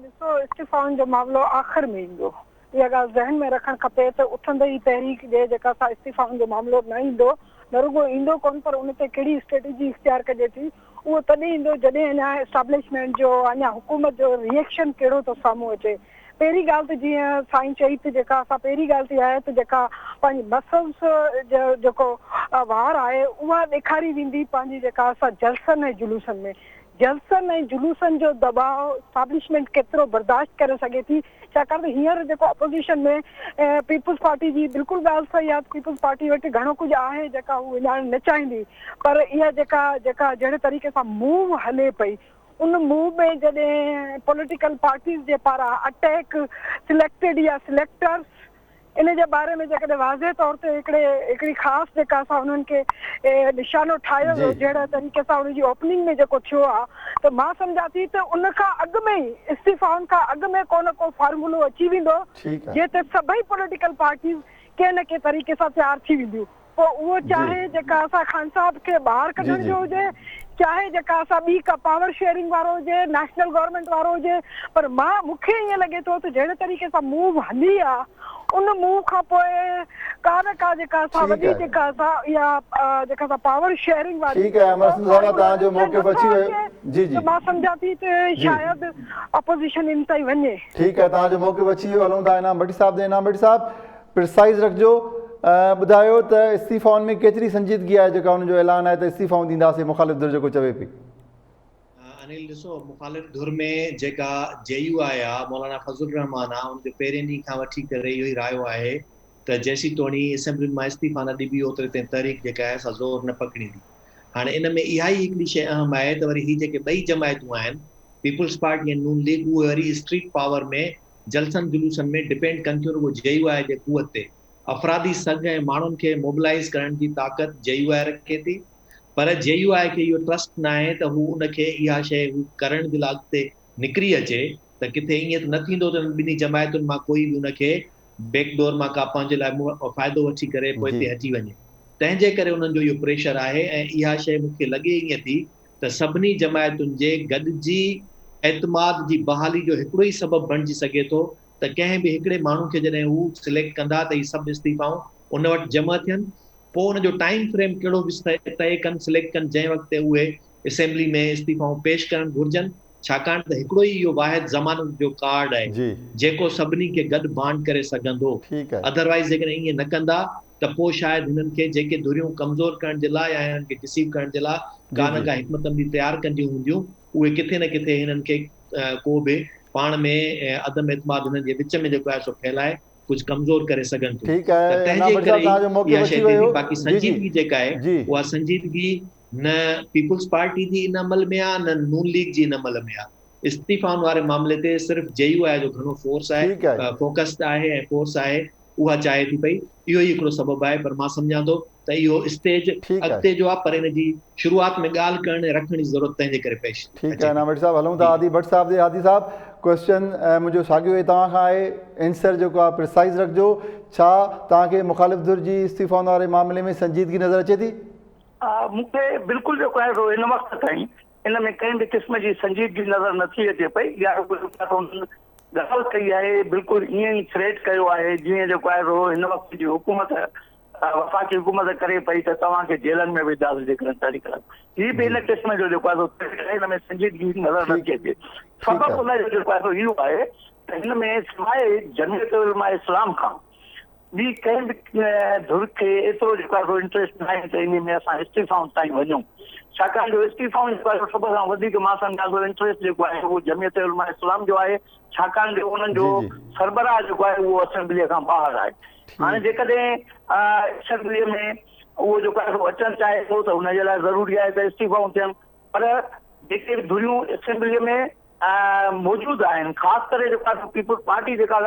ڏسو استعيفائن جو معاملو آخر ۾ ايندو اها ڳالهه ذهن ۾ رکڻ کپي ته اٿندي ئي تحريڪ جي جيڪا سا استعيفائن جو معاملو نه ايندو، نه رڳو ايندو ڪونه پر ان تي ڪهڙي اسٽريٽجي اختيار ڪجي ٿي اهو تڏهن ايندو جڏهن اڃا اسٽابلشمينٽ جو اڃا حڪومت جو ريئيڪشن ڪهڙو ٿو سامهون اچي. پهرين ڳالهه ته جيئن سائين چئي ته جيڪا سا پهرين ڳالهه ته اها آهي ته جيڪا پنهنجي مسلز جو جيڪو وار آهي اها ڏيکاري ويندي پنهنجي جيڪا سا جلسن ۽ جلوسن ۾ جلسن ۽ جلوسن جو دٻاء اسٽابلشمينٽ ڪيترو برداشت ڪري سگهي ٿي ڇاڪاڻ ته هينئر جيڪو اپوزيشن ۾ پيپلز پارٽي جي بلڪل ڳالهه صحيح آهي ته پيپلز پارٽي وٽ گهڻو ڪجهه آهي جيڪا هو وڃائڻ نه چاهيندي پر اها جيڪا جيڪا جهڙي طريقي سان موو هلي پئي ان موو ۾ جڏهن پوليٽيڪل پارٽيز جي پاران اٽيڪ سليڪٽيڊ يا سليڪٽرز ان جي باري ۾ جيڪڏهن واضح طور تي هڪڙي هڪڙي خاص جيڪا سا انهن کي نشانو ٺاهيو ويو جهڙي طريقي سان ان جي اوپننگ ۾ جيڪو ٿيو آ ته مان سمجهان ٿي ته ان کان اڳ ۾ ئي استعيفائن کان اڳ ۾ ڪو نه ڪو فارمولو اچي ويندو جنهن تي سڀئي پوليٽيڪل پارٽيز ڪنهن نه ڪنهن طريقي سان تيار ٿي وينديون. پوء اهو چاهي جيڪا اسان خان صاحب کي ٻاهر ڪڍڻ جو هجي، چاهي جيڪا اسان ٻي ڪا پاور شيئرنگ وارو هجي، نيشنل گورنمينٽ وارو هجي، پر مان مون کي ائين لڳي ٿو ته جهڙي طريقي سان موو هلي آ، ان موو کان پوء ڪا نه ڪا جيڪا اسان وڏي جيڪا اسان اها جيڪا اسان پاور شيئرنگ واري ٺيڪ آهي امر سنڌ صاحب توهان جو موقف اچي ويو جي جي ته مان سمجهان ٿي ته شايد اپوزيشن ان تائين وڃي. ٺيڪ آهي توهان جو موقف اچي ويو هلون ٿا انعام ڀٽي صاحب ڏي انعام ڀٽي صاحب پرسائز رکجو ۽ ٻڌايو ته استعيفائن ۾ ڪيتري سنجيدگي آهي جيڪا ان جو اعلان آهي ته استعيفائون ڏينداسين مخالف ڌر جيڪو چوي پئي. انيل ڏسو مخالف ڌر ۾ جيڪا جي يو آء آ مولانا فضل الرحمان آ ان جو پهرين ڏينهن کان وٺي ڪري اهو ئي رايو آهي ته جيسين توڻي اسيمبلين مان استعيفا نه ڏبي اوتري تائين تحريڪ جيڪا آهي سا زور نه پڪڙيندي هاڻي ان ۾ اها ئي هڪڙي شيء اهم آهي ته وري هي جيڪي ٻئي جماعتون آهن پيپلز پارٽي ۽ نون ليگ اهي وري اسٽريٽ پاور ۾ جلسن جلوسن ۾ ڊپينڊ ڪن ٿيون رڳو جي يو آء جي قوت تي. افرادي سگهه ۽ ماڻهن کي موبلائيز ڪرڻ جي طاقت جي يو آء رکي ٿي پر جي يو آء کي اهو ٽرسٽ ناهي ته هو ان کي اها شيء هو ڪرڻ جي لاء اڳتي نڪري اچي ته ڪٿي ائين ته نه ٿيندو ته انهن ٻنهي جماعتن مان ڪوئي به ان کي بيڪ ڊور مان ڪا پنهنجي لاء فائدو وٺي ڪري پوئتي هٽي وڃي تنهن جي ڪري انهن جو اهو پريشر آهي ۽ اها شيء مون کي لڳي ائين ٿي ته سڀني جماعتن جي گڏجي اعتماد جي بحالي جو هڪڙو ئي سبب بڻجي سگهي ٿو ته ڪنهن به هڪڙي ماڻهو کي جڏهن هو سليڪٽ ڪندا ته هي سڀ استعيفائون ان وٽ جمع ٿين پوء ان جو ٽائيم فريم ڪهڙو به طئي ڪن سليڪٽ ڪن جنهن وقت تي اهي اسيمبلي ۾ استعيفائون پيش ڪرڻ گهرجن ڇاڪاڻ ته هڪڙو ئي اهو واحد ضمانت جو ڪارڊ آهي جيڪو سڀني کي گڏ بانڊ ڪري سگهندو اڌروائيز جيڪڏهن ائين نه ڪندا ته پوء شايد هنن کي جيڪي ڌريون ڪمزور ڪرڻ جي لاء يا هنن کي ڊسيو ڪرڻ جي لاء ڪا نه ڪا حڪمت عملي تيار ڪنديون هونديون اهي ڪٿي نه ڪٿي هنن کي ڪو به پاڻ ۾ عدم اعتماد هنن جي وچ ۾ جيڪو آهي سو ڦهلائي ڪجهه ڪمزور ڪري سگهن ٿيون ته تنهن جي ڪري ئي اها شيء ٿئي ٿي باقي سنجيدگي جيڪا آهي اها سنجيدگي نه پيپلز پارٽي جي ان عمل ۾ آهي نه نون ليگ جي ان عمل ۾ آهي استعيفائن واري معاملي تي صرف جي يو آء جو گهڻو فورس آهي فوڪسڊ آهي ۽ فورس آهي. اها چاهي ٿي پئي اهو ئي هڪڙو سبب آهي پر مان سمجهان ٿو ته اهو اسٽيج اڳتي جو آهي پر ان جي شروعات ۾ ڳالهه ڪرڻ ۽ رکڻ جي ضرورت تنهن جي ڪري پيش ٺيڪ آهي انعام ڀٽ صاحب هلون ٿا هادي ڀٽ صاحب ڏي هادي صاحب ڪويسچن منهنجو ساڳيو ئي توهان کان آهي اينسر جيڪو آهي پريسائز رکجو ڇا توهان کي مخالف ڌر جي استعيفائن واري معاملي ۾ سنجيدگي نظر اچي ٿي؟ مون کي بلڪل جيڪو آهي سو هن وقت تائين ان ۾ ڪنهن به قسم جي سنجيدگي نظر نٿي اچي پئي يا انهن ڳالهه ڪئي آهي بلڪل ائين ئي ٿريٽ ڪيو آهي جيئن جيڪو آهي سو هن وقت جي حڪومت وفاقي حڪومت ڪري پئي ته توهان کي جيلن ۾ وجهنداسين جيڪڏهن تحريڪ هي به ان قسم جو جيڪو آهي سو ٿريٽ آهي هن ۾ سنجيدگي نظر نٿي اچي سبب ان جو جيڪو آهي سو اهو آهي ته هن ۾ سواء جمعيت علماء اسلام کان ٻي ڪنهن به ڌر کي ايترو جيڪو آهي سو انٽريسٽ ناهي ته انهي ۾ اسان استعيفائن تائين وڃون ڇاڪاڻ جو استعيفائون جيڪو آهي سو سڀ کان وڌيڪ مان سمجهان ٿو انٽريسٽ جيڪو آهي اهو جمعيت علماء اسلام جو آهي ڇاڪاڻ جو انهن جو سربراهه جيڪو آهي اهو اسيمبليء کان ٻاهر آهي هاڻي جيڪڏهن اسيمبليء ۾ اهو جيڪو آهي سو اچڻ چاهي ٿو ته ان جي لاء ضروري آهي ته استعيفائون ٿين پر جيڪي به ڌريون اسيمبليء ۾ موجود آهن خاص ڪري جيڪا پيپلز پارٽي جيڪا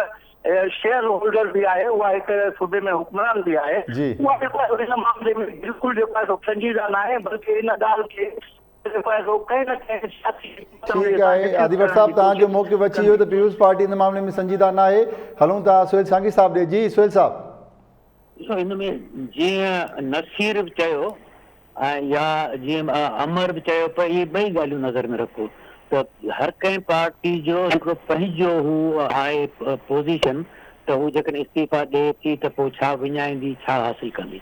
شيئر هولڊر به آهي اها هڪ صوبي ۾ حڪمران به آهي اها جيڪو آهي ان معاملي ۾ بلڪل جيڪو آهي سو سنجيده ناهي بلڪه ان ڳالهه کي جيڪو آهي سو ڪنهن نه ڪنهن سياسي ٺيڪ آهي عادي ڀٽ صاحب توهان جو موقف اچي ويو ته پيپلز پارٽي ان معاملي ۾ سنجيده ناهي هلون ٿا سهيل سانگي صاحب ڏي جي سهيل صاحب. ڏسو هن ۾ جيئن نصير به چيو ۽ يا جيئن امر به چيو پئي اهي ٻئي ڳالهيون نظر ۾ رکو ته هر ڪنهن پارٽي جو هڪڙو پنهنجو هو آهي پوزيشن ته هو جيڪڏهن استعيفا ڏئي ٿي ته پوء ڇا وڃائيندي ڇا حاصل ڪندي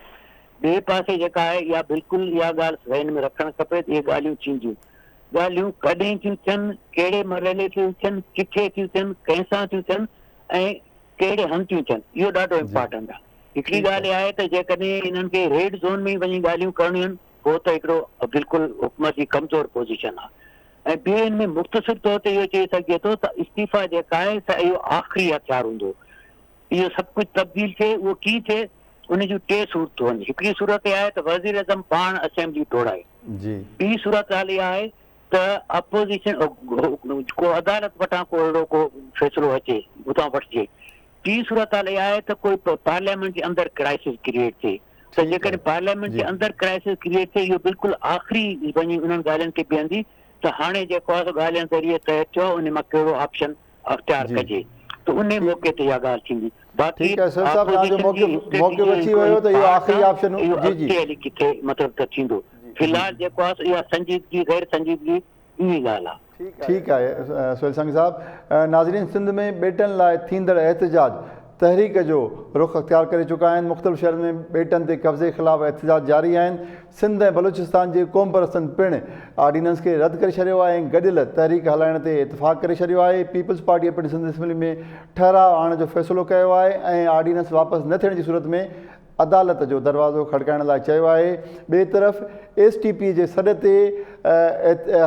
ٻئي پاسي جيڪا آهي اها بلڪل اها ڳالهه ذهن ۾ رکڻ کپي ته اهي ڳالهيون ٿينديون ڳالهيون ڪڏهن ٿيون ٿين ڪهڙي مرحلي ٿيون ٿين ڪٿي ٿيون ٿين ڪنهن سان ٿيون ٿين ۽ ڪهڙي هنڌ ٿيون ٿين اهو ڏاڍو امپارٽنٽ آهي. هڪڙي ڳالهه اها آهي ته جيڪڏهن انهن کي ريڊ زون ۾ ئي وڃي ڳالهيون ڪرڻيون آهن پوء ته هڪڙو بلڪل حڪومت جي ڪمزور پوزيشن آهي ۽ ٻيو ان ۾ مختصر طور تي اهو چئي سگهجي ٿو ته استعيفا جيڪا آهي سا اهو آخري هٿيار هوندو اهو سڀ ڪجهه تبديل ٿئي اهو ڪيئن ٿئي ان جون ٽي صورتون آهن هڪڙي صورت اها آهي ته وزيراعظم پاڻ اسيمبلي ٽوڙائي ٻي صورتحال اها آهي ته اپوزيشن ڪو عدالت وٽان ڪو اهڙو ڪو فيصلو اچي اتان وٺجي. ٽين صورتحال اها آهي ته ڪوئي پارليامينٽ جي اندر ڪرائسز ڪريئيٽ ٿئي ته جيڪڏهن پارليامينٽ جي اندر ڪرائسز ڪريئيٽ ٿئي اهو بلڪل آخري وڃي انهن ڳالهين کي بيهندي ته هاڻي جيڪو آهي سو ڳالهين ذريعي طئي ٿيو آهي ان مان ڪهڙو آپشن اختيار ڪجي ته انهي موقعي تي اها ڳالهه ٿيندي باقي اپوزيشن جي اسٽريٽجي جو هڪ پارٽ آهي اهو اڳتي هلي ڪٿي مطلب ته ٿيندو. في الحال جيڪو آهي سو اها سنجيدگي غير سنجيدگي ائين ئي ڳالهه آهي. ٺيڪ آهي سهيل سنگهه صاحب. ناظرين سنڌ ۾ ٻيٽن لاء ٿيندڙ احتجاج تحريڪ جو رخ اختيار ڪري چڪا آهن، مختلف شهرن ۾ ٻيٽن تي قبضي خلاف احتجاج جاري آهن، سنڌ ۽ بلوچستان جي قومپرستن پڻ آرڊيننس کي رد ڪري ڇڏيو آهي ۽ گڏيل تحريڪ هلائڻ تي اتفاق ڪري ڇڏيو آهي، پيپلز پارٽيء پڻ سنڌ اسيمبلي ۾ ٺهراء آڻڻ جو فيصلو ڪيو آهي ۽ آرڊيننس واپس نه ٿيڻ جي صورت ۾ عدالت جو دروازو کڙڪائڻ لاء چيو آهي ٻئي طرف ايس ٽي پي جي سڏ تي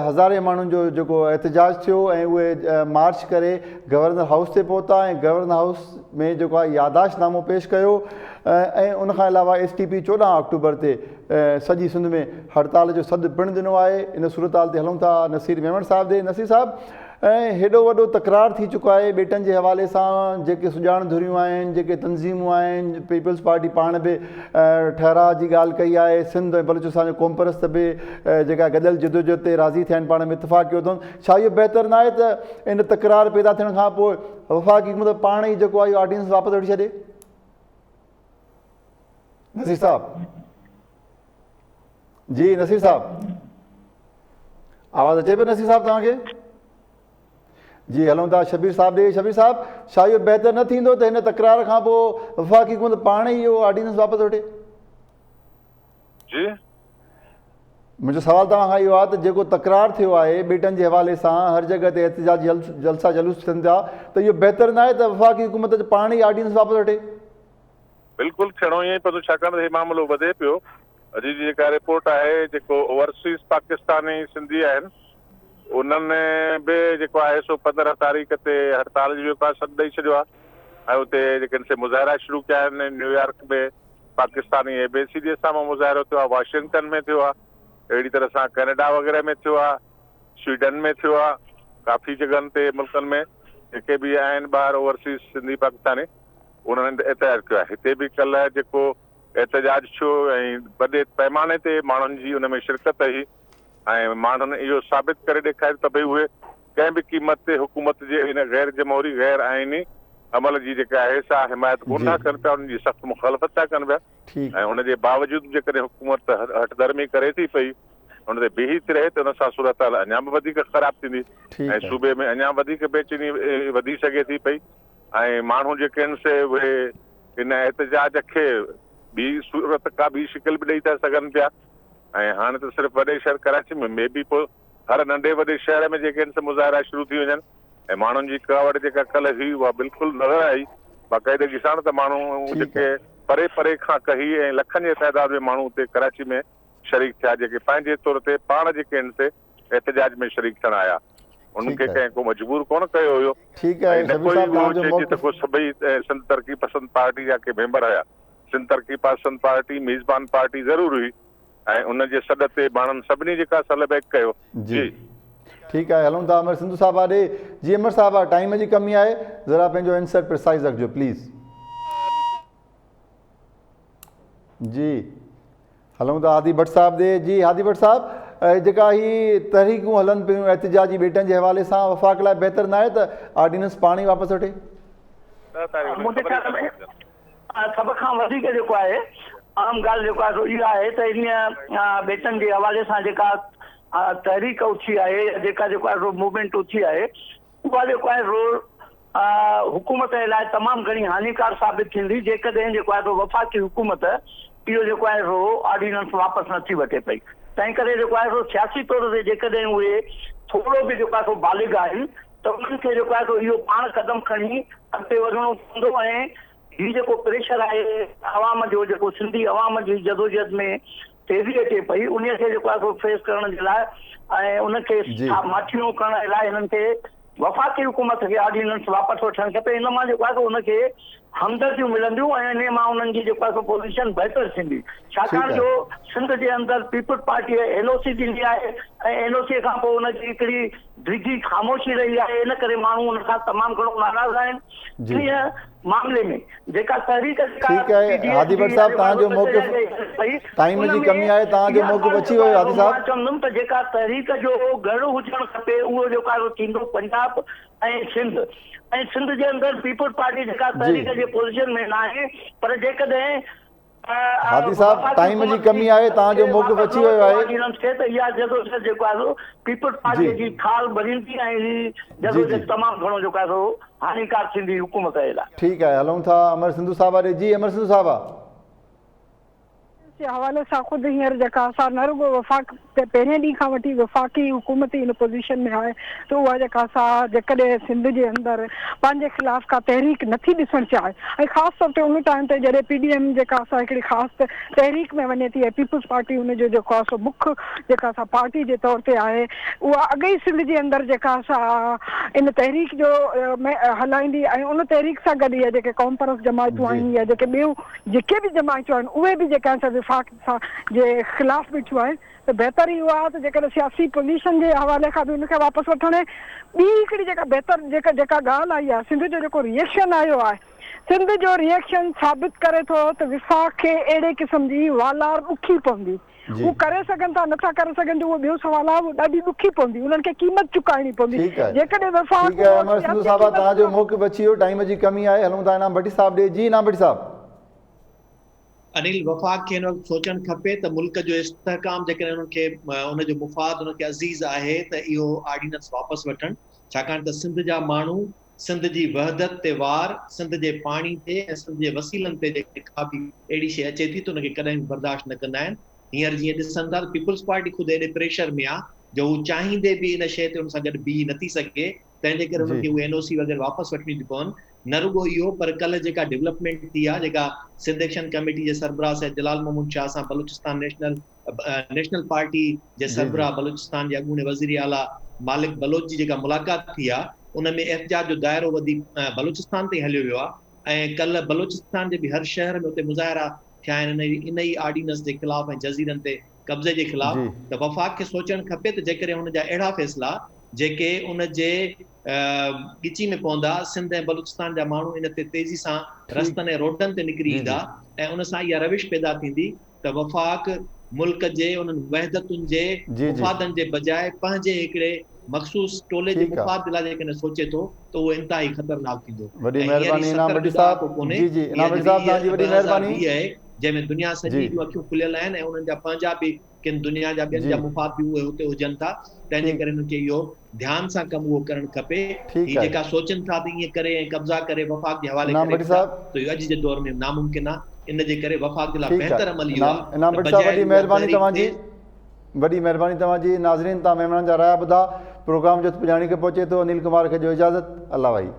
هزارين ماڻهن جو جيڪو احتجاج ٿيو ۽ اهي مارچ ڪري گورنر هائوس تي پهتا ۽ گورنر هائوس ۾ جيڪو آهي ياداشت نامو پيش ڪيو ۽ ان کان علاوه ايس ٽي پي 14 آڪٽوبر تي سڄي سنڌ ۾ هڙتال جو سڏ پڻ ڏنو آهي ان صورتحال تي هلون ٿا نصير ميمڻ صاحب ڏي نصير صاحب ۽ هيڏو وڏو تڪرار ٿي چڪو آهي ٻيٽن جي حوالي سان جيڪي سڄاڻ ڌريون آهن جيڪي تنظيمون آهن پيپلز پارٽي پاڻ به ٺهراء جي ڳالهه ڪئي آهي سنڌ ۽ بلوچستان جا قومپرست به جيڪا گڏيل جدوجهد تي راضي ٿيا آهن پاڻ ۾ اتفاق ڪيو اٿن ڇا اهو بهتر نه آهي ته ان تڪرار پيدا ٿيڻ کان پوء وفاقي حڪومت پاڻ ئي جيڪو آهي آرڊيننس واپس وٺي ڇڏي نصير صاحب جي نصير صاحب آواز اچي پيو نصير صاحب توهان کي جي هلون ٿا شبير صاحب ڏي شبير صاحب ڇا اهو بهتر نه ٿيندو ته هن تڪرار کان پوء وفاقي حڪومت پاڻ ئي اهو آرڊيننس واپس وٺي جي منهنجو سوال توهان کان اهو آهي ته جيڪو تڪرار ٿيو آهي ٻيٽن جي حوالي سان هر جڳهه تي احتجاج جلسا جلوس ٿين ٿا ته اهو بهتر نه آهي ته وفاقي حڪومت پاڻ ئي آرڊيننس واپس وٺي بلڪل ٿيڻو ائين ئي پوندو ڇاڪاڻ ته هي معاملو وڌي پيو. اڄ جي جيڪا رپورٽ آهي جيڪو اوورسيز پاڪستاني سنڌي آهن انهن به جيڪو آهي سو 15 تاريخ تي هڙتال جو جيڪو آهي سڏ ڏئي ڇڏيو آهي ۽ اتي جيڪي سي مظاهرا شروع ڪيا آهن نيويارڪ ۾ پاڪستاني ايمبيسي جي سامهون مظاهرو ٿيو آهي واشنگٽن ۾ ٿيو آهي اهڙي طرح سان ڪينيڊا وغيره ۾ ٿيو آهي سوئيڊن ۾ ٿيو آهي ڪافي جڳهن تي ملڪن ۾ جيڪي به آهن ٻاهر اوورسيز سنڌي پاڪستاني. انهن احتجاج ڪيو آهي. هتي به ڪلهه جيڪو احتجاج ٿيو ۽ وڏي پئماني تي ماڻهن جي ان ۾ شرڪت هئي ۽ ماڻهن اهو ثابت ڪري ڏيکاريو ته ڀئي اهي ڪنهن به قيمت تي حڪومت جي ان غير جمهوري غير آئيني عمل جي جيڪا آهي سا حمايت ڪونه ٿا ڪن پيا انهن جي سخت مخالفت ٿا ڪن پيا ۽ ان جي باوجود به جيڪڏهن حڪومت هٺ ڌرمي ڪري ٿي پئي ان تي بيهي ٿي رهي ته ان سان صورتحال اڃا به وڌيڪ خراب ٿيندي ۽ صوبي ۾ اڃا وڌيڪ بيچيني وڌي سگهي ٿي پئي ۽ ماڻهو جيڪي آهن سي اهي ان احتجاج کي ٻي صورت ڪا ٻي شڪل به ڏئي ٿا سگهن پيا ۽ هاڻي ته صرف وڏي شهر ڪراچي ۾ مي بي پوء هر ننڍي وڏي شهر ۾ جيڪي آهن سي مظاهرا شروع ٿي وڃن ۽ ماڻهن جي ڪاوڙ جيڪا ڪلهه هئي اها بلڪل نظر آئي باقاعدگي ساڻ ته ماڻهو جيڪي پري پري کان ڪهي ۽ لکن جي تعداد ۾ ماڻهو اتي ڪراچي ۾ شريڪ ٿيا جيڪي پنهنجي طور تي پاڻ جيڪي آهن سي احتجاج ۾ شريڪ ٿيڻ آيا انهن کي ڪنهن ڪو مجبور ڪونه ڪيو هيو ۽ نه ڪو ئي اهو چئجي ته ڪو سڀئي سنڌ ترقي پسند پارٽي جا ڪي ميمبر هيا. سنڌ ترقي پسند پارٽي ميزبان پارٽي ضرور هئي ۽ ان جي سڏ تي ماڻهن سڀني جيڪا سلبيڪ ڪيو. جي ٺيڪ آهي هلون ٿا امر سنڌو صاحب ڏي. جي امر صاحب ٽائيم جي ڪمي آهي ذرا پنهنجو انسر پرسائز رکجو پليز. جي هلون ٿا هادي ڀٽ صاحب ڏي. جي هادي ڀٽ صاحب جيڪا هي تحريڪون هلن پيون احتجاجي ٻيٽن جي حوالي سان وفاق لاء بهتر ناهي ته آرڊيننس پاڻ ئي واپس وٺي؟ منهنجي خيال ۾ سڀ کان وڌيڪ جيڪو آهي اهم ڳالهه جيڪو آهي سو اها آهي ته انهيء ٻيٽن جي حوالي سان جيڪا تحريڪ اٿي آهي يا جيڪا جيڪو آهي سو موومينٽ اٿي آهي اها جيڪو آهي سو حڪومت جي لاء تمام گهڻي هاڃيڪار ثابت ٿيندي جيڪڏهن جيڪو آهي سو وفاقي حڪومت اهو جيڪو آهي سو آرڊيننس واپس نه ٿي وٺي پئي تنهن ڪري جيڪو آهي سو سياسي طور تي جيڪڏهن اهي ٿورو به جيڪو آهي سو بالغ آهن ته انهن کي جيڪو آهي سو اهو پاڻ قدم کڻي اڳتي وڌڻو پوندو ۽ هي جيڪو پريشر آهي عوام جو جيڪو سنڌي عوام جي جدوجهد ۾ تيزي اچي پئي انهي کي جيڪو آهي سو فيس ڪرڻ جي لاء ۽ ان کي ماٺيڻو ڪرڻ جي لاء هنن کي وفاقي حڪومت کي آرڊيننس واپس وٺڻ کپي ان مان جيڪو آهي سو ان کي همدرديون ملنديون ۽ انهي مان انهن جي جيڪو آهي سو پوزيشن بهتر ٿيندي ڇاڪاڻ جو سنڌ جي اندر پيپلز پارٽي اين او سي ڏني آهي ۽ اين او سي کان پوء ان جي هڪڙي ڊگهي خاموشي رهي آهي ان ڪري ماڻهو ان کان تمام گهڻو ناراض آهن انهيء معاملي ۾ جيڪا تحريڪ جيڪا ٺيڪ آهي پي ڊي ايس هادي جي ڀٽ صاحب توهان جو موقف پئي ٽائيم ان جي ۾ ڪمي آهي توهان جو اها موقف ڳالهه اچي جيڪو ويو آهي هادي سو مان صاحب. چوندم ته جيڪا تحريڪ جو گهڙ هجڻ کپي اهو جيڪو آهي سو ٿيندو پنجاب ۽ سنڌ ۽ سنڌ جي اندر پيپلز پارٽي جيڪا تحريڪ جي پوزيشن ۾ ناهي پر جيڪڏهن هادي صاحب ٽائيم جي ڪمي آهي توهان جو موقف اچي ويو آهي. ته اها جدوجهد جيڪو آهي سو پيپلز پارٽي جي کال ڀريندي ۽ هي جدوجهد تمام گهڻو جيڪو آهي سو هاڃيڪار ٿيندي حڪومت جي لاء. ٺيڪ آهي هلون ٿا امر سنڌو صاحب ڏي جي امر سنڌو صاحب. جي حوالي سان خود هينئر جيڪا سا نه رڳو وفاق پهرين ڏينهن کان وٺي وفاقي حڪومت ئي ان پوزيشن ۾ آهي ته اها جيڪا سا جيڪڏهن سنڌ جي اندر پنهنجي خلاف ڪا تحريڪ نٿي ڏسڻ چاهي ۽ خاص طور تي ان ٽائيم تي جڏهن پي ڊي ايم جيڪا سا هڪڙي خاص تحريڪ ۾ وڃي ٿي ۽ پيپلز پارٽي ان جو جيڪو آهي سو مک جيڪا سا پارٽي جي طور تي آهي اها اڳ ئي سنڌ جي اندر جيڪا سا ان تحريڪ جو هلائيندي ۽ ان تحريڪ سان گڏ اها جيڪي قومپرست جماعتون آهن يا جيڪي ٻيون جيڪي به جماعتون آهن اهي به جيڪا آهن سي وفاق سان جي خلاف بيٺيون آهن ته بهتر اهو آهي ته جيڪڏهن سياسي پوزيشن جي حوالي کان به ان کي واپس وٺڻ ۽ ٻي هڪڙي جيڪا بهتر جيڪا جيڪا ڳالهه آئي آهي سنڌ جو جيڪو ريئيڪشن آيو آهي سنڌ جو ريئيڪشن ثابت ڪري ٿو ته وفاق کي اهڙي قسم جي والار ڏکي پوندي هو ڪري سگهن ٿا نٿا ڪري سگهن جو اهو ٻيو سوال آهي اهو ڏاڍي ڏکي پوندي انهن کي قيمت چڪائڻي پوندي ٺيڪ آهي جيڪڏهن وفاق ٺيڪ آهي امر سنڌو صاحب توهان جو موقف اچي ويو ٽائيم جي ڪمي آهي هلون ٿا انعام ڀٽي صاحب ڏي جي انعام ڀٽي صاحب. انيل وفاق کي هن وقت سوچڻ کپي ته ملڪ جو استحڪام جيڪڏهن انهن کي ان جو مفاد انهن کي عزيز آهي ته اهو آرڊيننس واپس وٺن ڇاڪاڻ ته سنڌ جا ماڻهو سنڌ جي وحدت تي وار، سنڌ جي پاڻي تي ۽ سنڌ جي وسيلن تي جيڪڏهن ڪا به اهڙي شيء اچي ٿي ته ان کي ڪڏهن به برداشت نه ڪندا آهن. هينئر جيئن ڏسن ٿا ته پيپلز پارٽي خود ايڏي پريشر ۾ آ جو هو چاهيندي به ان شيء تي ان سان گڏ بيهي نه ٿي سگهي تنهن جي ڪري انهن کي اهي اين او سي وغيره واپس وٺڻيون ٿيون پون. نه رڳو اهو پر ڪلهه جيڪا ڊولپمينٽ ٿي آ جيڪا سنڌ ايڪشن ڪميٽي جي سربراهه سيد جلال محمود شاهه سان بلوچستان نيشنل نيشنل پارٽي جي سربراهه بلوچستان جي اڳوڻي وزير اعليٰ مالڪ بلوچ جي جيڪا ملاقات ٿي آ ان ۾ احتجاج جو دائرو وڌي بلوچستان تائين هليو ويو آ ۽ ڪلهه بلوچستان جي به هر شهر ۾ اتي مظاهرا ٿيا آهن ان ئي آرڊيننس جي خلاف ۽ جزيرن تي قبضي جي خلاف ته وفاق کي سوچڻ کپي ته جيڪڏهن هن جا اهڙا فيصلا جيڪي ان جي ڳچي ۾ پوندا، سنڌ ۽ بلوچستان جا ماڻهو ان تي تيزي سان رستن ۽ روڊن تي نڪري ايندا ۽ ان سان اها روش پيدا ٿيندي ته وفاق ملڪ جي انهن وحدتن جي مفادن جي بجاء پنهنجي هڪڙي مخصوص ٽولي جي مفاد لاء جيڪڏهن سوچي ٿو ته اهو انتهائي خطرناڪ ٿيندو ۽ هينئر هي 70 جو ڏهاڪو ڪونهي، هي اڄ 2020 آهي جنهن ۾ دنيا سڄي جون اکيون کليل آهن ۽ انهن جا پنهنجا به ڪن دنيا جا ٻين جا مفاد به اهي اتي هجن ٿا تنهن جي ڪري انهن کي اهو ڌيان سان ڪم اهو ڪرڻ کپي. هي جيڪا سوچن ٿا ته ائين ڪري ۽ قبضا ڪري وفاق جي حوالي ڪري ويندا ته اهو اڄ جي دور ۾ ناممڪن آهي ان جي ڪري وفاق جي لاء بهتر عمل اهو آهي ته بجاء اها تحريڪ تيز وڏي مهرباني توهان جي ناظرين توهان مهمانن جا رايا ٻڌا پروگرام جو پڄاڻي کي پهچي ٿو انيل ڪمار کي ڏيو اجازت الله وائي.